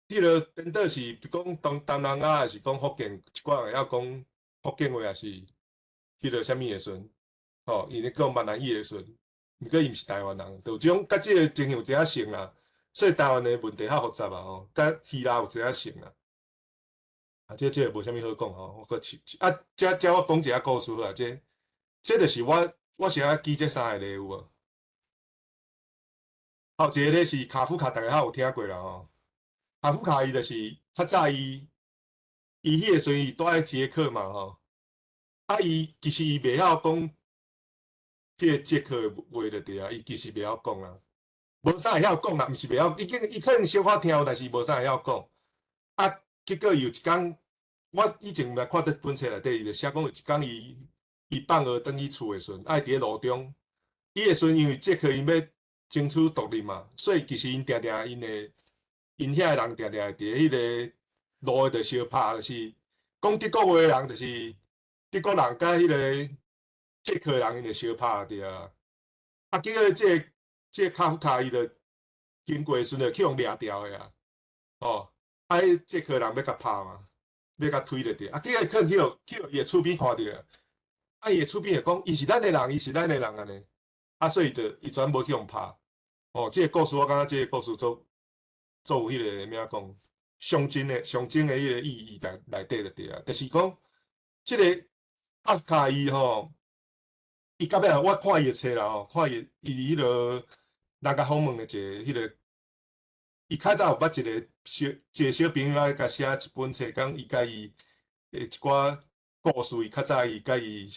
彼個顛倒是講東南亞，還是講福建一寡人會曉講福建話，也是彼個啥物的時陣，吼，伊咧講閩南語的時陣，毋過伊毋是台灣人，就有這種佮這個情形有一寡像啦，所以台灣的問題較複雜啊吼，佮希臘有一寡像啦。啊，這個無啥物好講吼，我閣啊，這我講一下故事好啊，這就是我是按怎記這三個例有無？頭一個咧是卡夫卡，大家較有聽過啦吼。卡夫卡伊就是較早伊彼個時陣伊蹛佇捷克嘛吼，啊伊其實伊袂曉講彼个捷克的話就對啊，伊其實袂曉講啊，無啥會曉講啦，毋是袂曉，已經伊可能小可聽有，但是無啥會曉講。啊，結果有一工，我以前來看佇本冊內底，伊就寫講有一工伊放學轉去厝的時陣，啊，佇咧路中，伊的時陣因為捷克𪜶欲爭取獨立嘛，所以其實𪜶定定𪜶的𪜶遐的人定定會佇彼个路就相拍，就是講德國話的人，就是德國人佮彼个捷克人，𪜶就相拍對啊。啊，結果這個卡夫卡伊就經過的時陣就去予掠著的啊，哦，啊，彼捷克人欲共拍嘛，欲共推就對，啊，結果可能去予伊的厝邊看著，啊，伊的厝邊就講，伊是咱的人，伊是咱的人按呢，啊，所以就伊全無去予拍。哦，這个故事我感覺這个故事足足有彼个欲講，象徵的彼个意義內底就對啊，就是講這个卡夫卡伊吼，伊到尾啊，我看伊的冊啦吼，看伊伊彼个人共訪問的一个彼个，伊較早有捌一個小朋友愛共寫一本冊，講伊共伊的一寡故事，伊較早伊共伊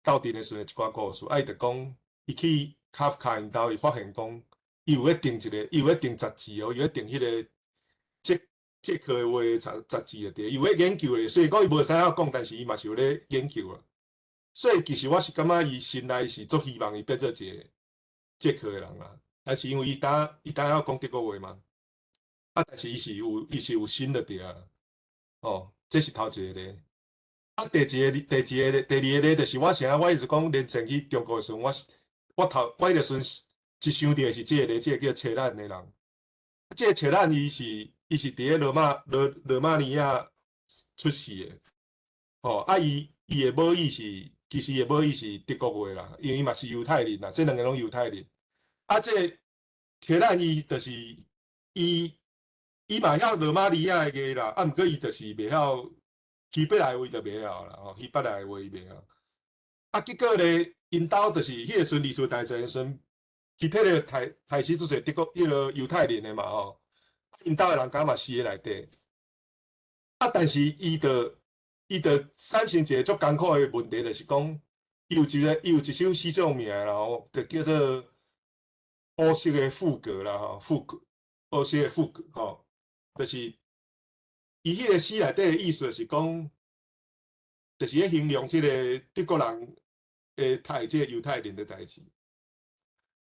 鬥陣的時陣一寡故事，啊，伊就講伊去卡夫卡𪜶兜，伊發現講伊有咧訂一个，伊有咧訂雜誌哦，伊有咧訂彼个捷克的話雜誌就對，伊有咧研究的，雖然講伊無使曉講，但是伊嘛是有咧研究啊。所以其實我是感覺伊心內是足希望伊變做一个捷克的人啦，但是因為伊當曉講德國話嘛，啊，但是伊是有心就對啊，哦，這是頭一个例。啊，第二個第二個例就是我啥，我一直講連前去中國的時陣，我彼个時陣一想著的是這個例，這个叫切蘭的人。這个切蘭伊是佇咧羅馬尼亞出世的，哦，啊，伊的母語是，其實伊的母語是德國話啦，因為伊嘛是猶太人啦，這兩个攏猶太人。啊，這个切蘭伊就是伊嘛曉羅馬尼亞的話啦，啊，毋過伊就是袂曉希伯來話就袂曉啦，吼，希伯來話伊袂曉。啊，結果咧，𪜶兜就是彼个時陣二次大戰的時陣，希特勒刣死足濟德國彼个猶太人的嘛吼，𪜶兜的人敢嘛死佇內底。啊，但是伊就產生一个足艱苦的問題，就是講，伊有一首詩足有名的啦吼，就叫做《烏色的賦格》啦吼，賦格，烏色的賦格吼，就是伊彼個詩內底的意思就是講，就是咧形容這个德國人會刣這個猶太人的代誌。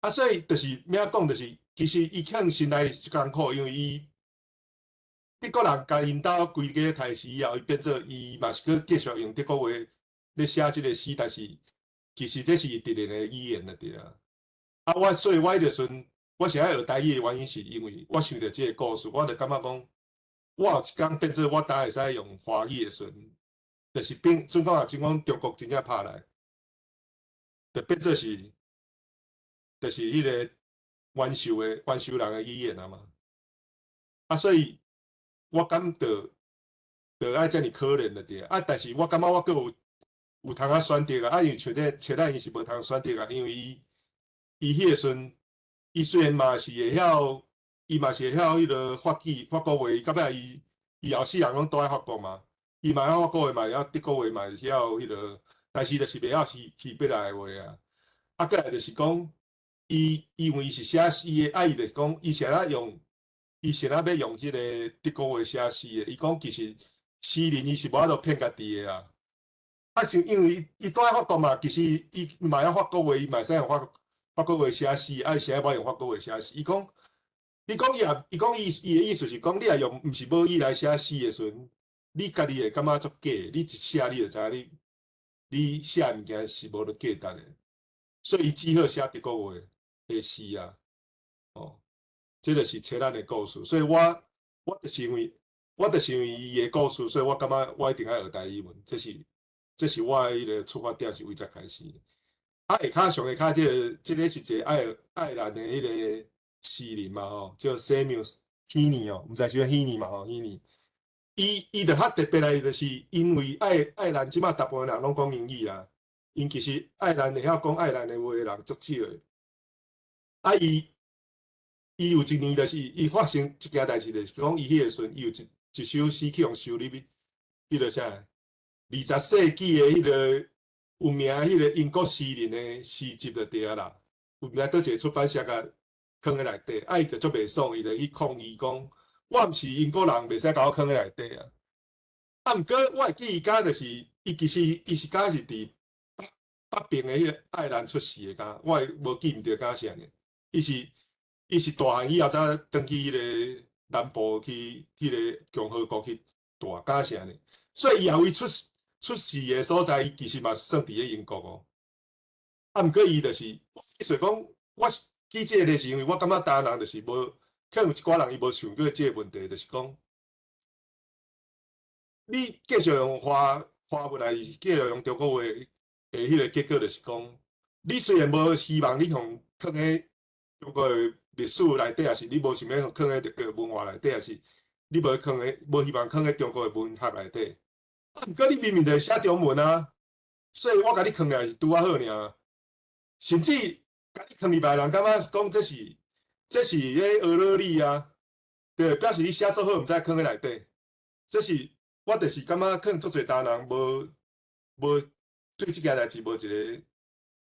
啊，所以就是欲講，就是其實伊可能心內是艱苦，因為伊德國人共𪜶兜規家刣死以後，伊變做伊嘛是閣繼續用德國話咧寫這个詩，但是其實這是伊敵人的語言就對啊。啊，所以我彼个時陣，我是愛學台語的原因，是因為我想著這个故事，我就感覺講，我有一工變做我當會使用華語的時陣，就是變，準講啊，準講中國真正拍來，就變做是，就是彼个原受人的語言啊嘛。啊，所以我感覺就愛遮爾可憐就對啊。但是我感覺我閣有通啊選擇啊，啊，因為像這切蘭伊是無通選擇啊，因為伊彼个時陣，伊雖然嘛是會曉，伊嘛是會曉彼个法語、法國話，伊到尾伊後世人攏住佇法國嘛，伊嘛曉法國話，嘛會曉德國話，嘛會曉彼个，但是就是袂曉希伯來話啊。啊，過來就是講，伊因為伊是寫詩的，啊，伊就是講，伊是怎欲用這个德國話寫詩的？伊講其實詩人伊是無法度騙家己的啦。啊，是因為伊住佇法國嘛，其實伊嘛曉法國話，伊嘛會使用法國話寫詩，啊，伊是愛欲用法國話寫詩。伊講伊的意思是講，你若用毋是母語來寫詩的時陣，你家己會感覺足假，你一寫你就知影你寫的物件是無咧價值的，所以伊只好寫德國話的詩啊。哦，這就是切蘭的故事。所以我就是因為伊的故事，所以我感覺我一定愛學台語文。這是我的彼个出發點，是為這開始。啊，下跤上下跤這個是一個愛爾蘭的彼个詩人嘛吼，叫 Seamus Heaney 哦，毋知是叫 Heaney 嘛吼，Heaney。伊就較特別來，就是因為愛爾蘭這馬大部分人攏講英語啊，𪜶其實愛爾蘭會曉講愛爾蘭的話的人足少的。啊，伊有一年就是伊發生一件代誌，就是講伊彼个時陣，伊有一首詩去予收入彼個啥，20世紀的彼個有名彼个英國詩人的詩集就對啦。有名佗一个出版社共囥佇內底，啊，伊就足袂爽，伊就去抗議講：我毋是英國人，袂使共我囥佇內底啊！啊，毋過我會記伊敢就是，伊其實伊是敢是佇北北邊的彼個愛爾蘭出世的敢，我會無記毋著敢是按呢。伊是大漢以後才轉去彼个南部去，彼个共和國去蹛，敢是按呢。所以伊也為出世的所在，伊其實嘛是算佇咧英國哦。啊，毋過伊就是，意思講，我舉這个例是因為我感覺台灣人就是無，可能有一寡人伊無想過這个問題，就是講，你繼續用華文還是繼續用中國話的彼个結果，就是講，你雖然無希望你予囥佇中國的歷史內底，抑是你無想欲囥佇這个文化內底，抑是你無囥佇無希望囥佇中國的文學內底，啊，毋過你明明就寫中文啊，所以我共你囥來是拄仔好爾。甚至共你囥入來人感覺講這是咧俄羅語啊，對，表示你寫足好，毋知囥佇內底。這是我就是感覺可能足濟台灣人無對這件代誌無一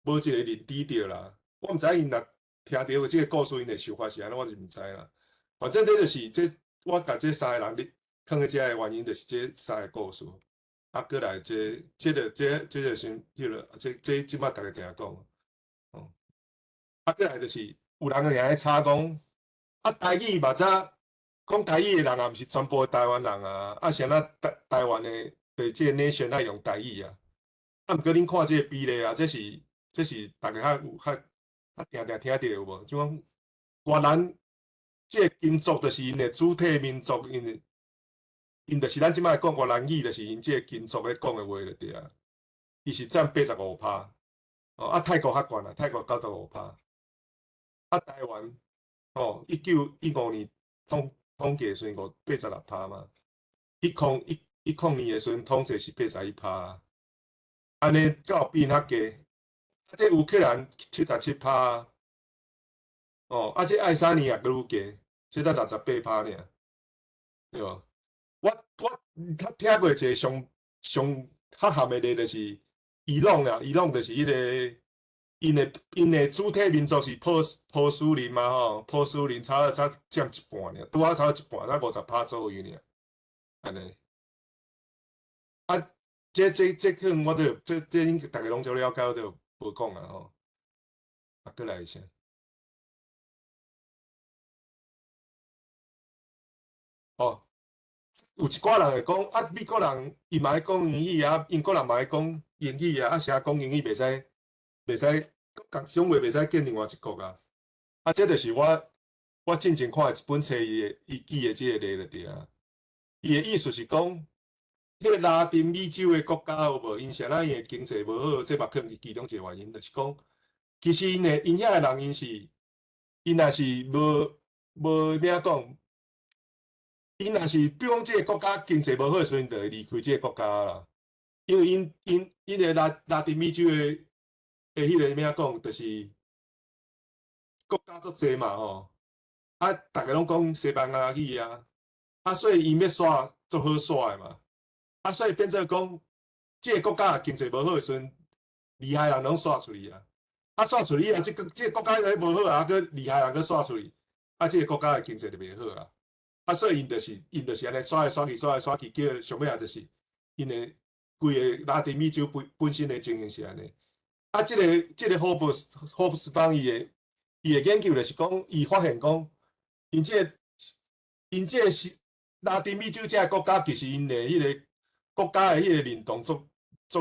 個認知著啦。我毋知𪜶若聽著這个故事，𪜶的想法是按怎，我是毋知啦。反正這就是這我共這三个人咧囥佇遮的原因，就是這三个故事。啊，閣來這這這這個先，這个這這這擺逐家定講。哦，啊，閣來就是有人會愛吵講，啊，台語嘛早講台語的人也毋是全部台灣人啊，啊，啥物台灣的對這個 nation 愛用台語啊？啊，毋過恁看這个比例啊，這是逐家較有較較定定聽著有無？就講越南這个民族就是𪜶的主體民族，𪜶就是咱這擺講越南語，就是𪜶這个民族咧講的話就對啊。伊是佔85%，哦，啊，泰國較懸啦，泰國95%。啊，台灣，哦，1915年統計的時陣86%嘛，10年的時陣統計是81%，按呢敢有比𪜶較低？啊，這烏克蘭77%，哦，啊，這愛沙尼亞閣愈低，這才68%爾，對無？我較聽過一个上上較譀的例，就是伊朗啊，伊朗就是彼个𪜶的主體民族是波斯人嘛吼，波斯人差不多才佔一半爾，拄仔差一半，才50%左右爾，按呢。啊，這可能我這恁逐家攏足了解，我就無講啊吼。啊，閣來一下。哦，有一寡人會講啊，美國人伊嘛愛講英語啊，英國人嘛愛講英語啊，啊，啥講英語袂使，仝種話袂使變另外一國啊。啊，這就是我進前看的一本冊伊舉的這個例就對啊。伊的意思是講，彼个拉丁美洲的國家有無？𪜶啥物𪜶的經濟無好，這嘛可能是其中一個原因，就是講，其實𪜶遐的人，𪜶若是無欲講，𪜶若是比如講這个國家經濟無好的時陣，就會離開這个國家啦。因為𪜶個拉丁美洲的彼个欲講，就是國家足濟嘛吼，啊，逐家攏講西班牙語啊，啊，所以𪜶欲徙足好徙的嘛。啊，所以變做講，這个國家經濟無好的時陣，厲害人攏徙出去啊。啊，徙出去啊，這个國家咧無好啊，閣厲害人閣徙出去，啊，這个國家的經濟就袂好啊。啊，所以𪜶就是按呢徙來徙去，徙來徙去，叫上尾仔就是𪜶的規个拉丁美洲本身的情形是按呢。啊，這个霍布斯邦伊的研究就是講，伊發現講，𪜶這个是拉丁美洲這个國家，其實𪜶的彼个國家的彼個認同足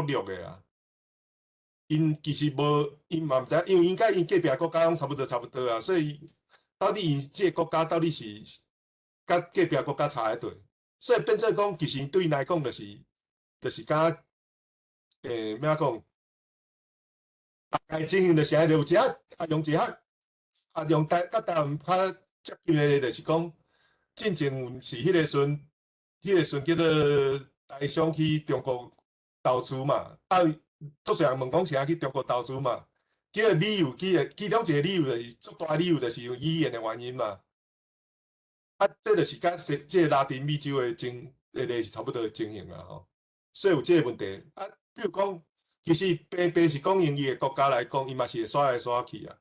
弱的啦。𪜶其實無，𪜶嘛毋知，因為𪜶佮𪜶隔壁國家攏差不多差不多啊，所以到底𪜶這个國家到底是佮隔壁國家差佇佗，所以變做講，其實對𪜶來講就是敢欲講，大概情形就是按呢，有一下啊用一下啊用台佮台灣較接近的，就是講，進前有是彼個時陣叫做台商去中國投資嘛，啊，足濟人問講是按怎去中國投資嘛，這个理由，其中一個理由就是足大理由，就是因為語言的原因嘛。啊，這就是佮西這个拉丁美洲的情的例是差不多的情形啊吼，所以有這个問題。啊，比如講，其實白白是講英語的國家來講，伊嘛是會徙來徙去啊。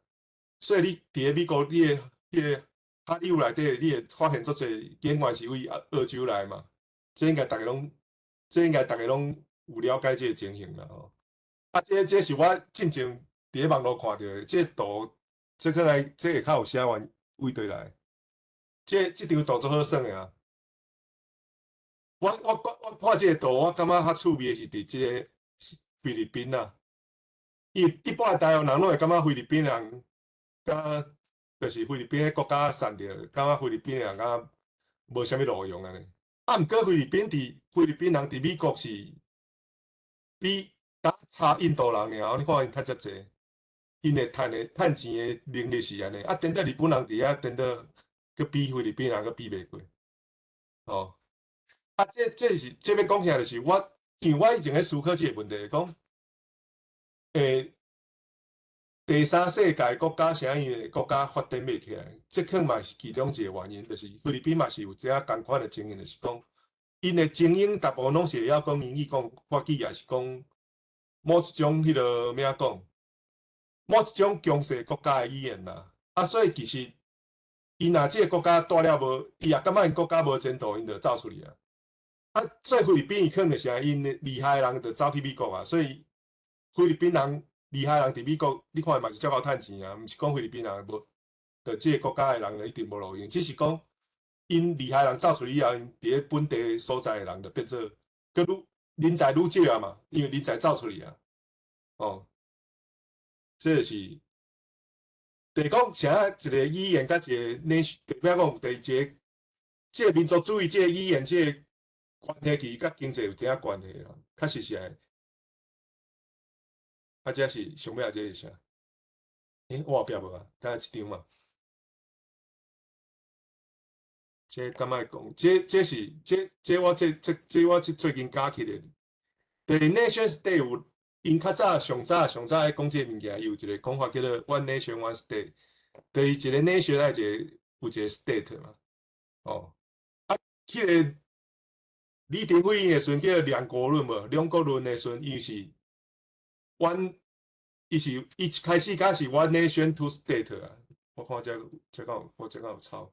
所以你佇咧美國，你的彼個哈利衢內底，你會發現足濟演員是為澳洲來嘛。這應該逐家攏有了解這個情形啦吼。啊，這是我進前佇咧網路看著的，這個圖，這可能這會較有寫完位佗來。這張圖足好耍的啊！我看這個圖，我感覺較趣味的是佇這個菲律賓啊。伊一般台灣人攏會感覺菲律賓人，佮就是菲律賓彼國家散著，感覺菲律賓的人敢無啥物路用按呢。啊，毋過菲律賓人佇美國是比敢差印度人爾，你看𪜶趁遮濟，𪜶的趁的趁錢的能力是按呢。啊，顛倒日本人佇遐顛倒，閣比菲律賓人閣比袂過。哦，啊，這是這欲講啥？就是我，因為我以前咧思考這個問題，講，第三世界國家啥物的國家發展袂起來，這可能嘛是其中一個原因，就是菲律賓嘛是有這仝款的情形，就是講，𪜶的精英大部分攏是會曉講英語、講法語，抑是講某一種彼個欲講，某一種強勢國家的語言啦。啊，所以其實，𪜶若這個國家蹛了無，伊也感覺𪜶國家無前途，𪜶就走出去啊。啊，所以菲律賓伊可能就是𪜶厲害的人就走去美國啊，所以菲律賓人厲害人佇美國，你看嘛是足𠢕趁錢啊，毋是講菲律賓人無，就這個國家的人就一定無路用，只是講𪜶厲害人走出去以後，𪜶佇咧本地所在的人就變做閣愈人才愈少啊嘛，因為人才走出去啊，哦，這就是，就是講啥一個語言佮一個 nation，代表講第一個，這個民族主義，這個語言，這個關係其實佮經濟有點仔關係啦，確實是按呢。啊，這是上尾仔這是啥？我後壁無啊，敢若這張嘛？這敢愛講？這是這這我這這這我這最近加起的。第 nation state 有，𪜶較早上早上早咧講這个物件，伊有一個講法叫做 one nation one state。就是一個 nation 愛一個有一個 state 嘛。哦，啊，彼個李登輝的時陣叫兩國論無？兩國論的時陣，伊是 one，伊是伊一開始敢是 one nation two state 啊。我看這這敢有，我這敢有抄。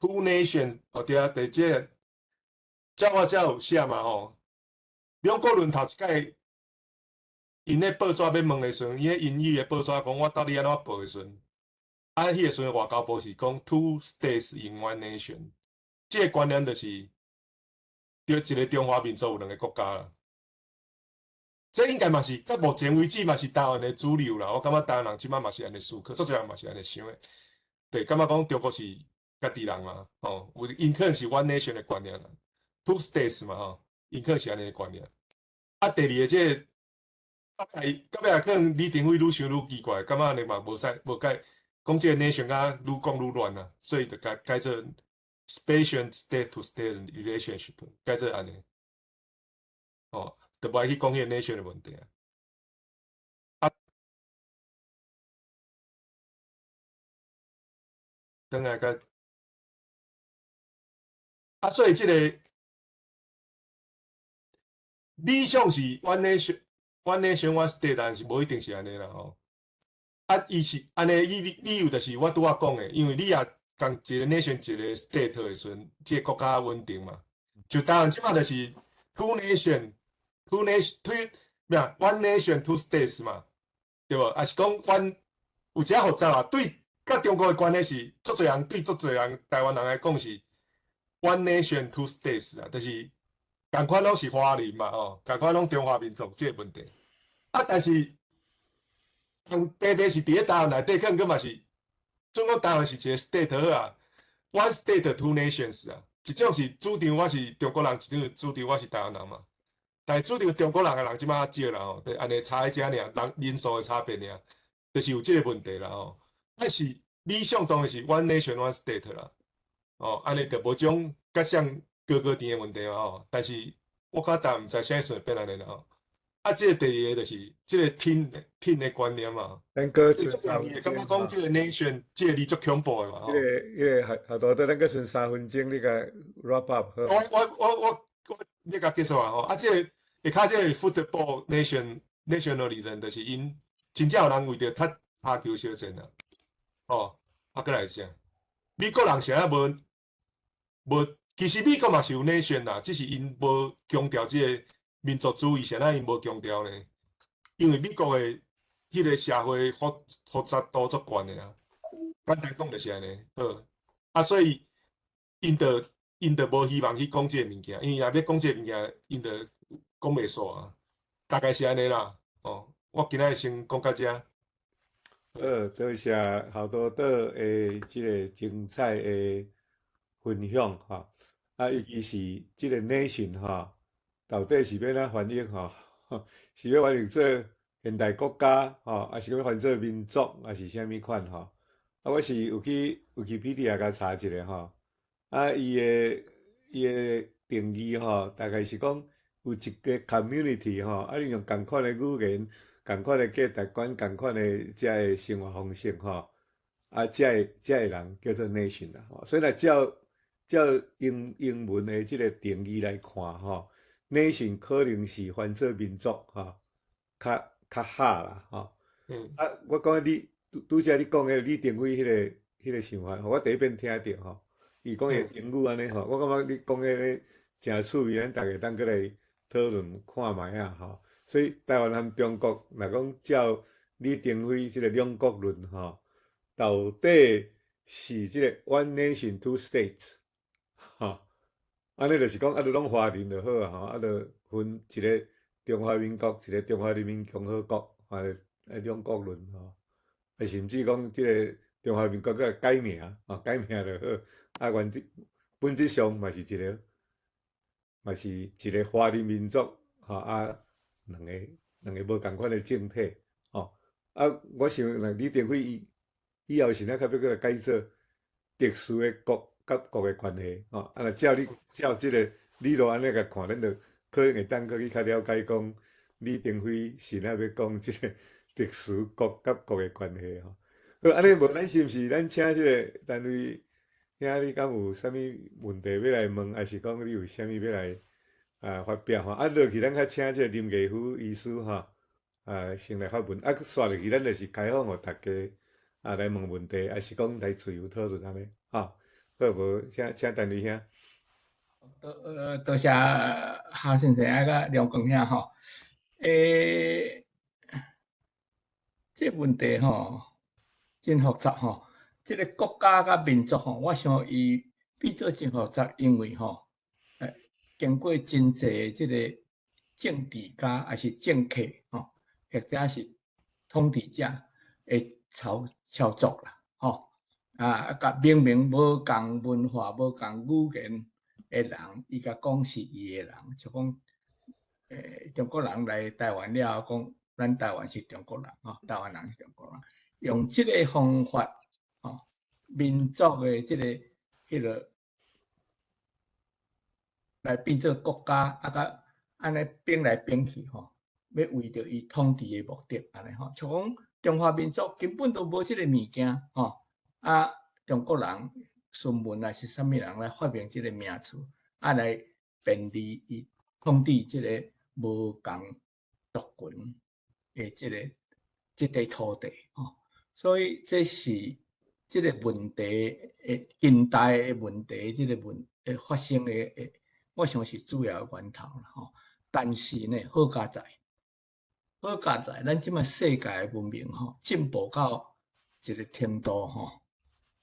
Two nation 哦對啊，佇這個，這我遮有寫嘛吼。兩國論頭一擺，𪜶咧報紙欲問的時陣，伊咧英語的報紙講我到底按怎報的時陣，啊，彼個時陣外交部是講 two states in one nation，這個觀念就是，著一個中華民族有兩個國家啦。這應該嘛是到目前為止嘛是台灣的主流啦。我感覺台灣人這擺嘛是按呢思考，足濟人嘛是按呢想的。對，感覺講中國是家己人嘛，吼，有𪜶可能是 one nation 的觀念啦，two states 嘛，吼，𪜶可能是按呢的觀念。啊，第二個這個，到尾可能李登輝愈想愈奇怪，感覺按呢嘛無使無解，講這個 nation 敢愈講愈亂啊，所以就改改做 special state to state relationship，改做按呢，吼，就無愛去講彼個 nation 的問題啊。啊，轉來共。啊，所以這個理想是 one nation，one nation one state，但是無一定是按呢啦吼。啊，伊是按呢，理由就是我拄仔講的，因為你若共一個 nation 一個 state 的時陣，這個國家穩定嘛。就台灣這擺就是 two nation，two nation two 咩啊？one nation two states 嘛，對無？抑是講 one 有遮複雜啦。對，佮中國的關係是足濟人對足濟人台灣人來講是 one nation two states 啊，就是仝款攏是華人嘛吼，仝款攏中華民族這個問題。啊，但是，特別是佇咧台灣內底，可能閣嘛是，總講台灣是一個 state 好啊，one state two nations 啊，一種是主張我是中國人，一種主張我是台灣人嘛。但是主張中國人的人這擺較少啦吼，就按呢差佇遮爾，人人數的差別爾，就是有這個問題啦吼。但是理想當然是 one nation one state 啦，哦，按呢就無種佮啥高高甜的問題嘛吼。但是我較淡毋知啥時陣變按呢啦吼。啊，這個第二个就是這個天天的觀念嘛。咱閣足容易，感覺講這個 nation 這個字足恐怖的嘛。彼個彼個後頭咱閣剩3分鐘，你共 wrap up 好。我，你共結束啊吼！啊，這個下跤這個 football nation nationalism 就是𪜶真正有人為著踢跤球相戰啊。哦，啊，閣來啥？美國人是啊無無，其實美國嘛是有 nation 啦，只是𪜶無強調這個民族主義，啥物𪜶無強調呢？因為美國的彼個社會複雜度足懸的啊。簡單講就是按呢，好。啊，所以𪜶就無希望去講這个物件，因為若欲講這个物件，𪜶就講袂煞啊。大概是按呢啦，哦，我今仔日先講到遮。好，多謝郝多島的這个精彩的分享吼。啊，尤其是這个 nation 吼，到底是欲按怎翻譯吼？是欲翻譯做現代國家吼，抑是欲翻做民族，抑是啥物款吼？啊，我是有去 Wikipedia 共查一下吼。啊，伊的定義吼，大概是講有一个 community 吼，啊，你用仝款的語言、仝款的價值觀、仝款的遮个生活方式吼，啊，遮个人叫做 nation 啦。吼，所以若照英文的這个定義來看吼，nation 可能是翻做民族吼，較合啦吼。啊，我講你拄才你講的李登輝彼個想法，我第一遍聽著吼，伊講的英語按呢吼，我感覺你講彼个誠趣味，咱逐家當閣來討論看覓仔吼。所以台灣和中國若講照李登輝這个兩國論吼，到底是這个 one nation two states 吼，按呢就是講啊，就攏華人就好啊吼，啊，就分一个中華民國，一个中華人民共和國，啊，兩國論吼，啊，甚至講這个中華民國閣改名，吼，改名就好，啊，原則本質上嘛是一个，嘛是一个華人民族，吼啊，兩個無仝款的政體，吼，啊，我想若李登輝伊以後是哪較欲閣改做特殊的國佮國的關係，吼，啊，若照你照這个理路按呢共看，咱就可能會當閣去較了解講李登輝是哪欲講這个特殊國佮國的關係吼。好，按呢無咱是毋是咱請這个單位兄，你敢有啥物問題欲來問，抑是講你有啥物欲來啊發表吼？啊，落去咱較請這个林藝夫醫師吼，啊，先來發問，啊，煞落去咱就是開放予大家啊來問問題，抑是講來自由討論按呢，吼，好無？請陳瑞兄。多謝哈先生啊，佮梁光兄吼。這問題吼真複雜吼。這个國家佮民族吼，我想伊變做真複雜，因為吼，經過真濟這个政治家，抑是政客吼，或者是統治者的操作啦，吼，啊，共明明無仝文化、無仝語言的人，伊共講是伊的人，就講，中國人來台灣了後，講咱台灣是中國人，吼，台灣人是中國人，用這个方法，吼，民族的這个彼个來變做國家，啊，佮按呢變來變去，吼，欲為著伊統治的目的，按呢吼，像講中華民族根本都無這个物件，吼，啊，中國人孫文抑是啥物人來發明這个名詞，啊，來便利伊統治這个無仝族群的這個土地，吼，所以這是這个問題的近代的問題，這个問會發生的，我想是主要的源頭啦，吼。但是呢，好佳哉，好佳哉，咱這擺世界的文明吼，進步到一个程度吼，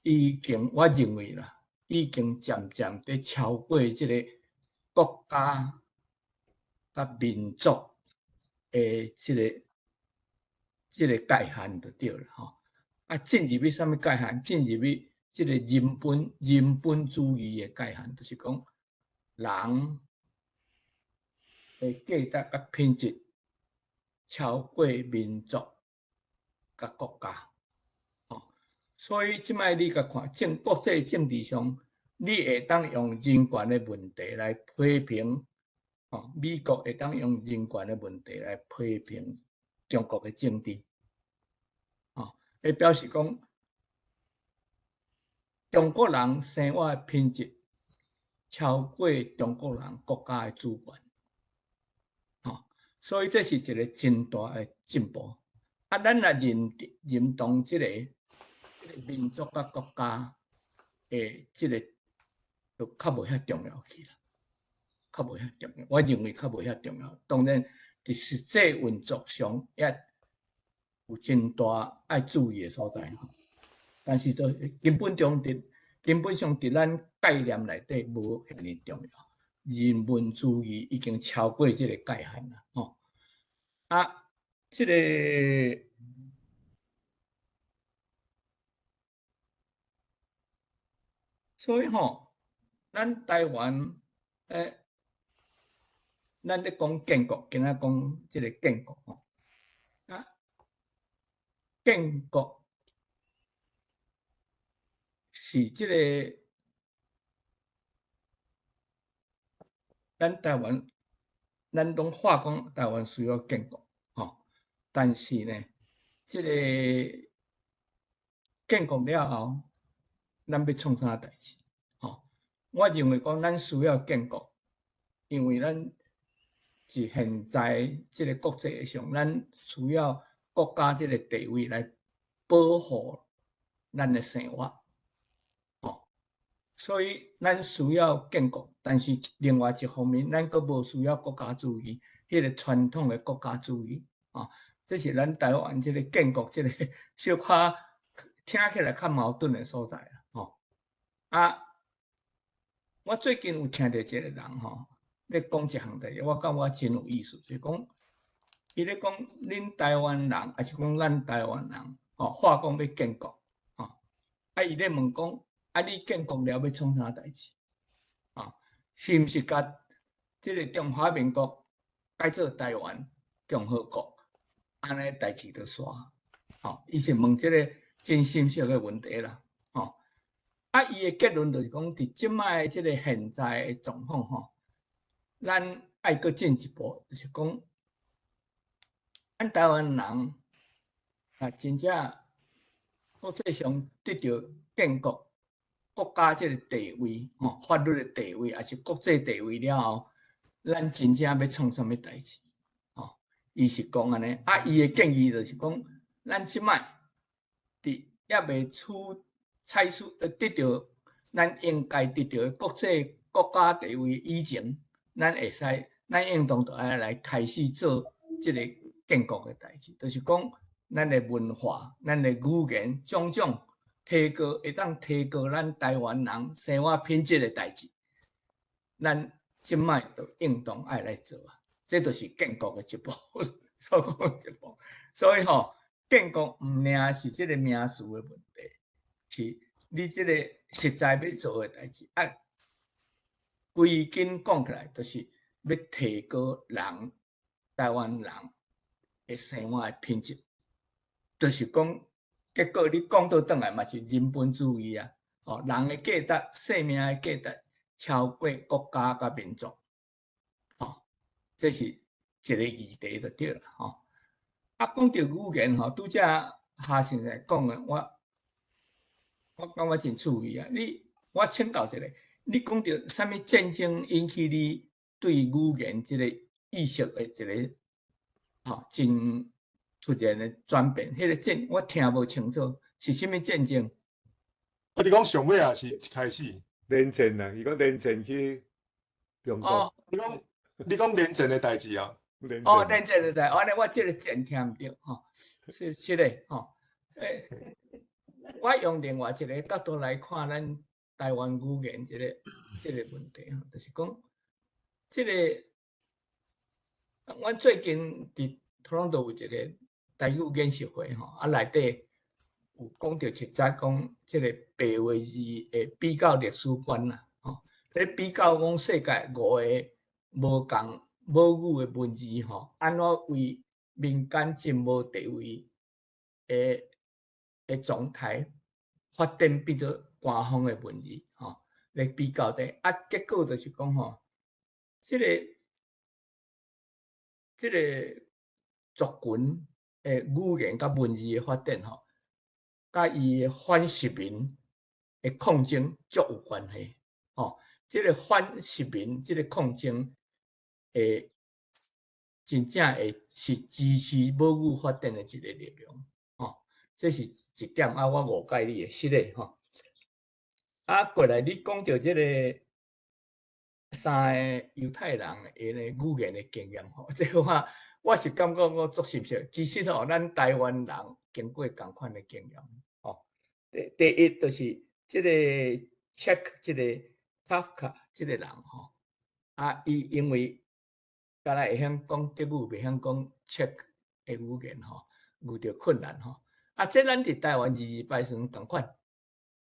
已經我認為啦，已經漸漸佇超過這个國家佮民族的這個界限就對啦，吼。啊，進入去啥物界限？進入去這个人本主義的界限，就是講人的價值佮品質超過民族佮國家，吼。所以這擺你共看，國際政治上，你會當用人權的問題來批評吼，美國會當用人權的問題來批評中國的政治，吼，彼表示講中國人生活的品質超過中國人國家的主權，吼，所以這是一個真大的進步。啊，咱若認同這個民族佮國家的這個，就較無遐重要去啦，較無遐重要。我認為較無遐重要。當然，佇實際運作上也有真大愛注意的所在。但是，都根本上佇咱概念內底無遐爾重要。人文主義已經超過這個界限啦，吼。啊，這個，所以吼，咱台灣，咱咧講建國，今仔講這個建國吼，啊，建國是這個，咱台灣，咱攏話講台灣需要建國，吼，但是呢，這個建國了後，咱欲創啥代誌？吼，我認為講咱需要建國，因為咱是現在這個國際上，咱需要國家這個地位來保護咱的生活，吼，所以咱需要建國，但是另外一方面，咱閣無需要國家主義，彼個傳統的國家主義，吼，這是咱台灣這個建國這個小可聽起來較矛盾的所在啦，吼。啊，我最近有聽著一個人吼，咧講一項代誌，我感覺真有意思，就是講，伊咧講恁台灣人，抑是講咱台灣人，吼，話講欲建國，吼，啊，伊咧問講，啊，你建國了欲創啥代誌？啊，是毋是共這個中華民國改做台灣共和國，按呢代誌就煞？吼，伊是問這個真深邃的問題啦，吼。啊，伊的結論就是講，佇這擺這個現在的狀況吼，咱愛閣進一步，就是講，咱台灣人啊，真正國際上得著建國國家這個地位，吼，法律的地位，抑是國際地位了後，咱真正欲創啥物代誌？吼，伊是講按呢，啊，伊的建議就是講，咱這擺佇猶未採取得著咱應該得著的國際國家地位以前，咱會使，咱應當就愛來開始做這個建國的代誌，就是講咱的文化、咱的語言，種種提高，會當提高咱台灣人生活品質的代誌，咱這擺就應當愛來做啊！這就是建國的一步，所講的一步。所以吼，建國毋爾是這個名詞的問題，是你這個實在欲做的代誌。啊，規根講起來，就是欲提高人台灣人的生活的品質，就是講，結果你講倒轉來嘛是人本主義啊！哦，人的價值、生命的價值超過國家佮民族，哦，這是一個議題就對啦，吼。啊，講著語言吼，拄才哈先生講的，我感覺真趣味啊！你我請教一下，你講著啥物戰爭引起你對語言這個意識的一個吼真突然的轉變？彼個戰我聽無清楚，是啥物戰爭？啊，你講上尾抑是一開始？連戰啊，伊講連戰去中國。哦，你講連戰的代誌啊？哦，連戰的代，按呢我這個戰聽毋著吼，是是咧吼。我用另外一個角度來看咱台灣語言這個問題吼，就是講這個，阮最近佇多倫多有一個台語研習會吼，啊內底有講著一節講這個白話字的比較歷史觀啦，吼，咧比較講世界五個無仝母語的文字吼，按怎為民間真無地位的狀態發展變做官方的文字，吼，來比較者，啊，結果就是講吼，這個這个族群的語言佮文字的發展吼，佮伊的反殖民的抗爭足有關係吼。這个反殖民這个抗爭會真正會是支持母語發展的一个力量吼。這是一點啊，我誤解你的，是的吼。啊，過來你講著這个三个猶太人的語言的經驗吼，這個我是感覺我足深刻。其實吼，咱台灣人經過仝款的經驗吼。第一就是這个 Czech 這个 Kafka 這个人吼，啊，伊因為敢若會曉講德語，袂曉講 Czech 的語言吼，遇著困難吼。啊，這咱佇台灣22拜時陣仝款，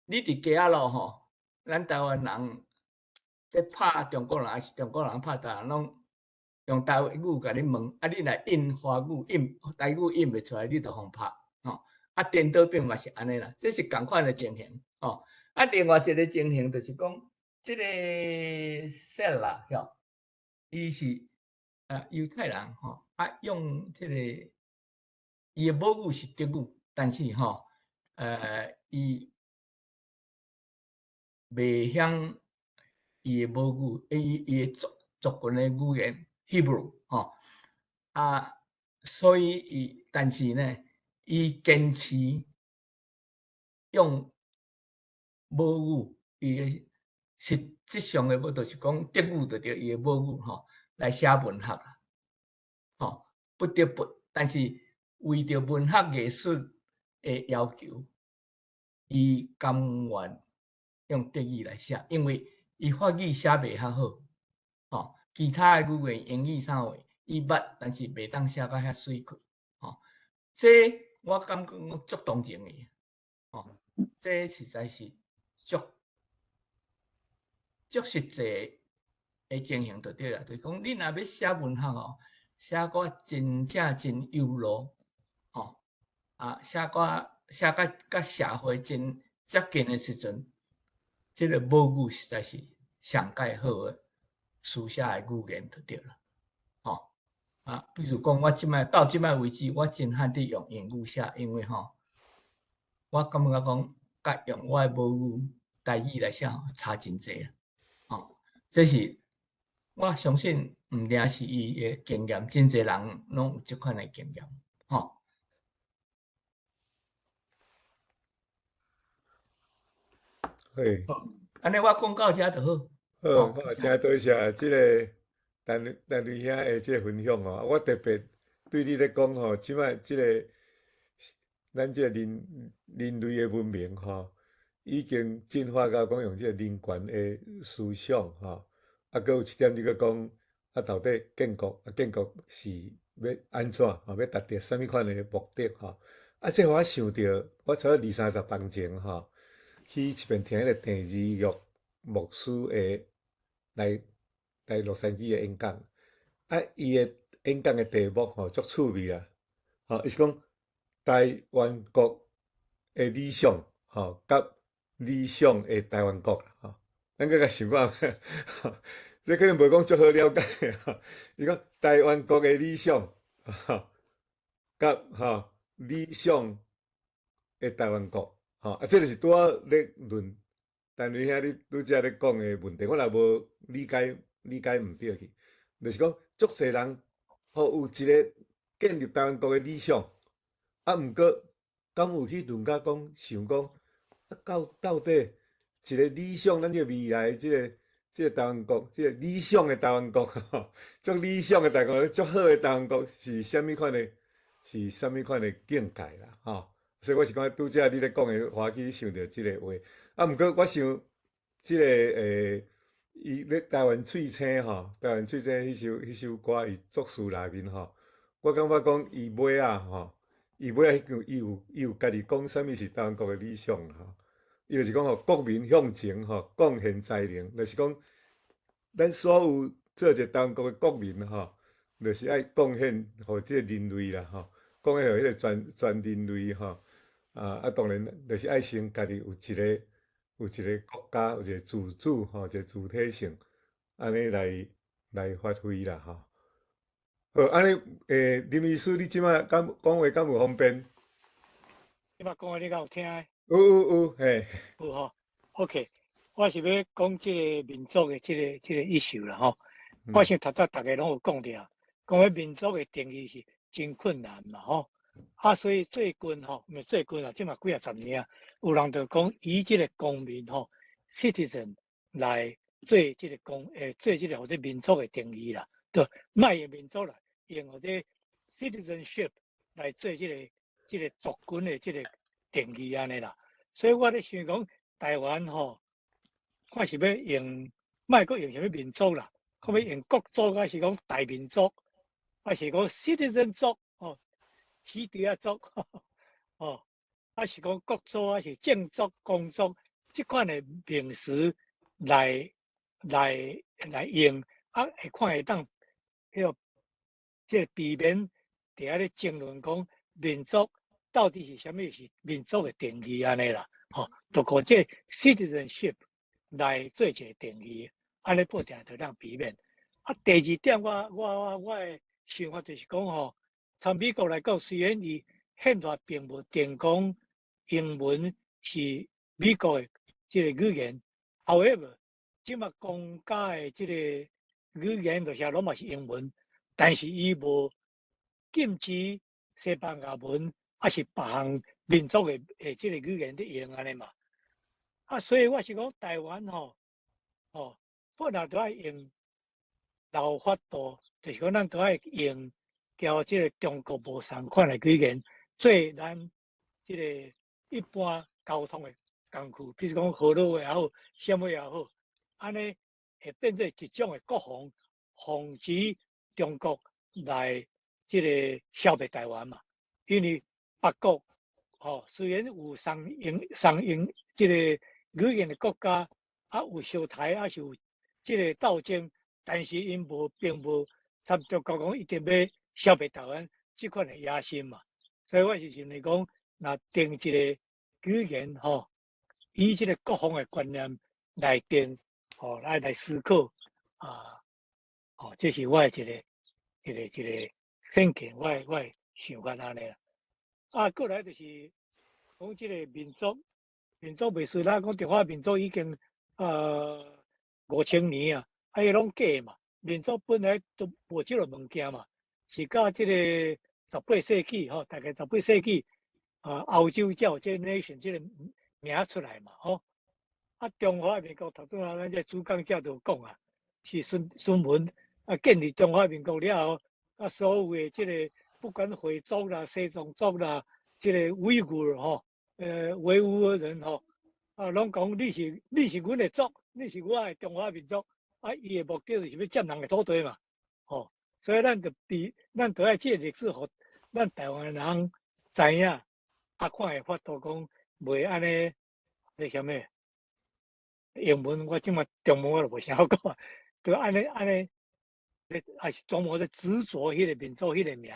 你佇街仔路吼，咱台灣人咧拍中國人，抑是中國人拍台灣人，攏用台語共你問，啊，你若應華語、應台語應袂出來，你就予拍吼。啊，顛倒變嘛是按呢啦，這是仝款的情形吼。啊，另外一个情形就是講，這个 Sela 吼，伊是啊猶太人吼，啊用這个伊的母語是德語，但是吼，伊袂曉伊的母語，伊的族群的語言 Hebrew 吼，啊，所以伊，但是呢，伊堅持用母語，伊的實質上的母就是講德語，就對伊的母語吼，來寫文學，吼，不得不，但是為著文學藝術的要求，伊甘願用德語來寫，因為伊法語寫袂較好，吼，其他的語言英語啥話，伊捌，但是袂當寫甲遐媠氣，吼，這我感覺我足同情伊，吼，這實在是足足實際的情形就對啦，就是講你若欲寫文學吼，寫個真正真優路，吼，啊，寫個寫甲佮社會真接近的時陣，這个母語實在是上蓋好的書寫的語言就對啦，吼，啊，比如講我這擺到這擺為止，我真罕佇用英語寫，因為吼，我感覺講佮用我的母語台語來寫差真濟，吼，這是我相信毋定是伊的經驗，真濟人攏有這款的經驗，吼。好，按呢我講到遮就好。好，我真多謝這个陳陳雷兄的這个分享吼，我特別對你咧講吼，這擺這个咱這个人類的文明吼，已經進化到講用這个人權的思想吼，啊，閣有一點你閣講啊，到底建國啊，建國是欲按怎吼，欲達著啥物款的目的吼？啊，這予我想著，我差不多二三十冬前吼，去這邊聽彼個鄭志玉牧師的來來洛杉磯的演講，啊，伊的演講的題目吼足趣味啦，吼，伊是講台灣國的理想吼，佮理想的台灣國吼，咱閣共想看覓，這可能無講足好了解吼。伊講台灣國的理想吼，佮吼理想的台灣國吼，啊，這就是拄仔咧論陳雷兄你拄才咧講的問題，我若無理解理解毋對去，就是講足濟人吼有一个建立台灣國的理想，啊，毋過敢有去論甲講想講，啊，到底一个理想，咱這个未來這个這个台灣國，這个理想的台灣國，足理想的台灣國，足好的台灣國是啥物款的？是啥物款的境界啦？吼，所以我是感覺拄才你咧講的，歡喜想著這个話。啊，毋過我想這个伊咧台灣翠星吼，台灣翠星彼首歌，伊作詞內面吼，我感覺講伊尾仔吼，伊尾仔彼句，伊有家己講啥物是台灣國的理想吼。伊就是講吼，國民向前吼，貢獻才能，就是講咱所有做一个台灣國的國民吼，就是愛貢獻予這個人類啦吼，貢獻予彼个全人類吼。啊，當然就是愛先家己有一个國家，有一个自主吼，一个主體性，按呢來發揮啦吼。好，按呢，林醫師，你這擺敢講話敢有方便？這擺講話你敢有聽？有有有，嘿。有吼，OK，我是欲講這个民族的這个 issue 啦吼。我想頭拄逐家攏有講著，講彼民族的定義是真困難嘛吼。啊，所以最近吼，毋是最近啊，這嘛幾仔十年啊，有人就講以這个公民吼，citizen 來做這个公，做這个或者民族的定義啦，就莫用民族啦，用或者 citizenship 來做這个族群的這个定義按呢啦。所以我咧想講，台灣吼，看是欲用，莫閣用啥物民族啦，可欲用國族，還是講大民族，還是講 citizen 族吼，起佇仔族，吼，還是講國族，還是政族、公族，這款的名詞來用，啊，會看會當，彼個這个避免佇遐咧爭論講民族到底是啥物是民族的定義按呢啦，吼，就靠這 citizenship 來做一个定義，按呢報定就當避免。啊，第二點我的想法就是講吼，從美國來講，雖然伊憲法並無定講英文是美國的這个語言，however，這馬公家的這个語言就是攏嘛是英文，但是伊無禁止西班牙文，還是別項民族的這个語言佇用按呢嘛。啊，所以我是講台灣吼，吼，本來都愛用老法度，就是講咱都愛用佮這个中國無仝款的語言，做咱這个一般溝通的工具，比如講河洛話也好，啥物也好，按呢會變做一種的國防，防止中國來這个消滅台灣嘛。因為別國吼，雖然有相應相應這个語言的國家，啊有相刣，啊是有這个鬥爭，但是𪜶無並無參中國講一定欲消滅台灣這款的野心嘛。所以我是認為講，若定一个語言吼，以這个國防的觀念來定，吼來思考啊，吼，這是我的一个 thinking，我的想法按呢啦。啊，過來就是講這个民族，民族袂輸啦，講中華民族已經5000年啊，啊伊攏假嘛，民族本來都無這个物件嘛，是到這个十八世紀吼，大概十八世紀啊，歐洲才有這個 nation 這个名出來嘛，吼。啊，中華民國頭拄仔咱這主講者就講啊，是孫孫文啊建立中華民國了後，啊所有的這個不管回族啦、西藏族啦，這个維吾爾吼，維吾爾人吼，啊，攏講你是阮的族，你是我的中華民族，啊，伊的目的就是欲佔人的土地嘛，吼，所以咱就比咱就愛這个歷史，予咱台灣人知影，啊，看會法度講袂按呢，那啥物？英文我這馬中文我就無啥曉講，就按呢按呢，還是專門咧執著彼个民族彼个名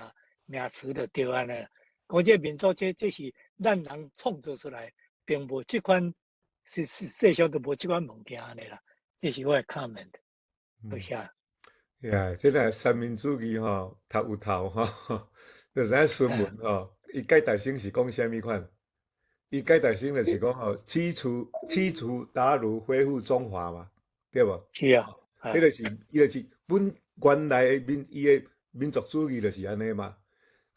詞就對按呢。講這个民族這是咱人創造出來，並無這款是世上都無這款物件按呢啦。這是我的 comment，多謝。呀，這个三民主義吼，讀有頭吼，就知影孫文吼，伊解大成是講啥物款？伊解大成就是講吼，驅除韃虜，恢復中華嘛，對無？是啊，彼个是伊就是本原來的伊的民族主義就是按呢嘛。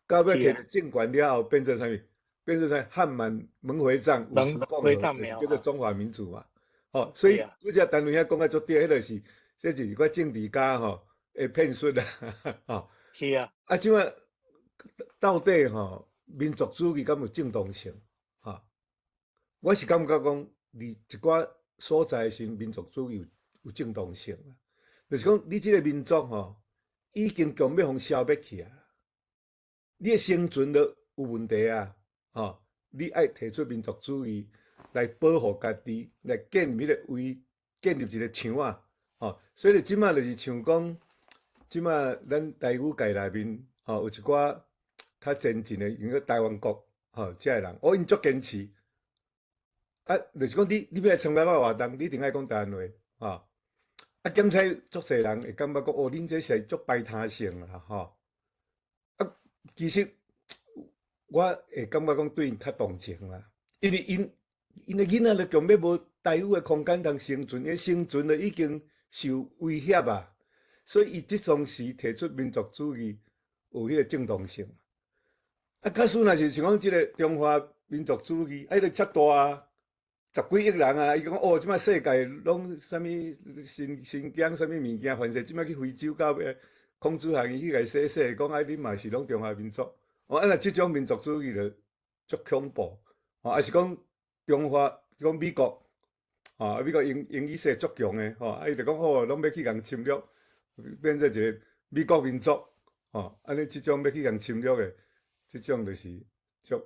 到尾摕著政權了後，變做啥物？變做啥？漢滿蒙回藏五族共和，就是叫做中華民族嘛。吼，所以拄才陳文遐講甲足對，彼個是這是一個政治家吼的騙術啊，吼。是啊。啊，這擺到底吼民族主義敢有正當性？吼，我是感覺講，佇一寡所在時，民族主義有正當性啊。就是講，你這个民族吼，已經強欲予消滅去啊，你的生存都有問題啊！吼，你愛提出民族主義來保護家己，來建立彼個圍，建立一個牆仔，吼。所以這馬就是像講，這馬咱台語界內面，吼，有一寡較先進的，用個台灣國，吼，這个人，哦，𪜶足堅持。啊，就是講你欲來參加我的活動，你一定愛講台灣話，吼。啊，檢採足濟人會感覺講，哦，恁這是足排他性啦，吼。其實我會感覺講對𪜶較同情啦，因為𪜶的囡仔就強欲無待遇的空間通生存，𪜶生存就已經受威脅啊，所以伊這當時提出民族主義有彼個正當性。啊，假使若是像講這个中華民族主義，啊，彼个遮大啊，十幾億人啊，伊講哦，這擺世界攏啥物新新疆啥物物件，凡勢這擺去非洲到尾，孔子學院去共洗洗，講啊，恁嘛是攏中華民族。哦，啊，若這種民族主義就足恐怖，哦，抑是講中華講美國，哦，美國英英語系足強的，吼，啊，伊就講哦，攏欲去共侵略，變做一个美國民族，吼，按呢這種欲去共侵略的，這種就是足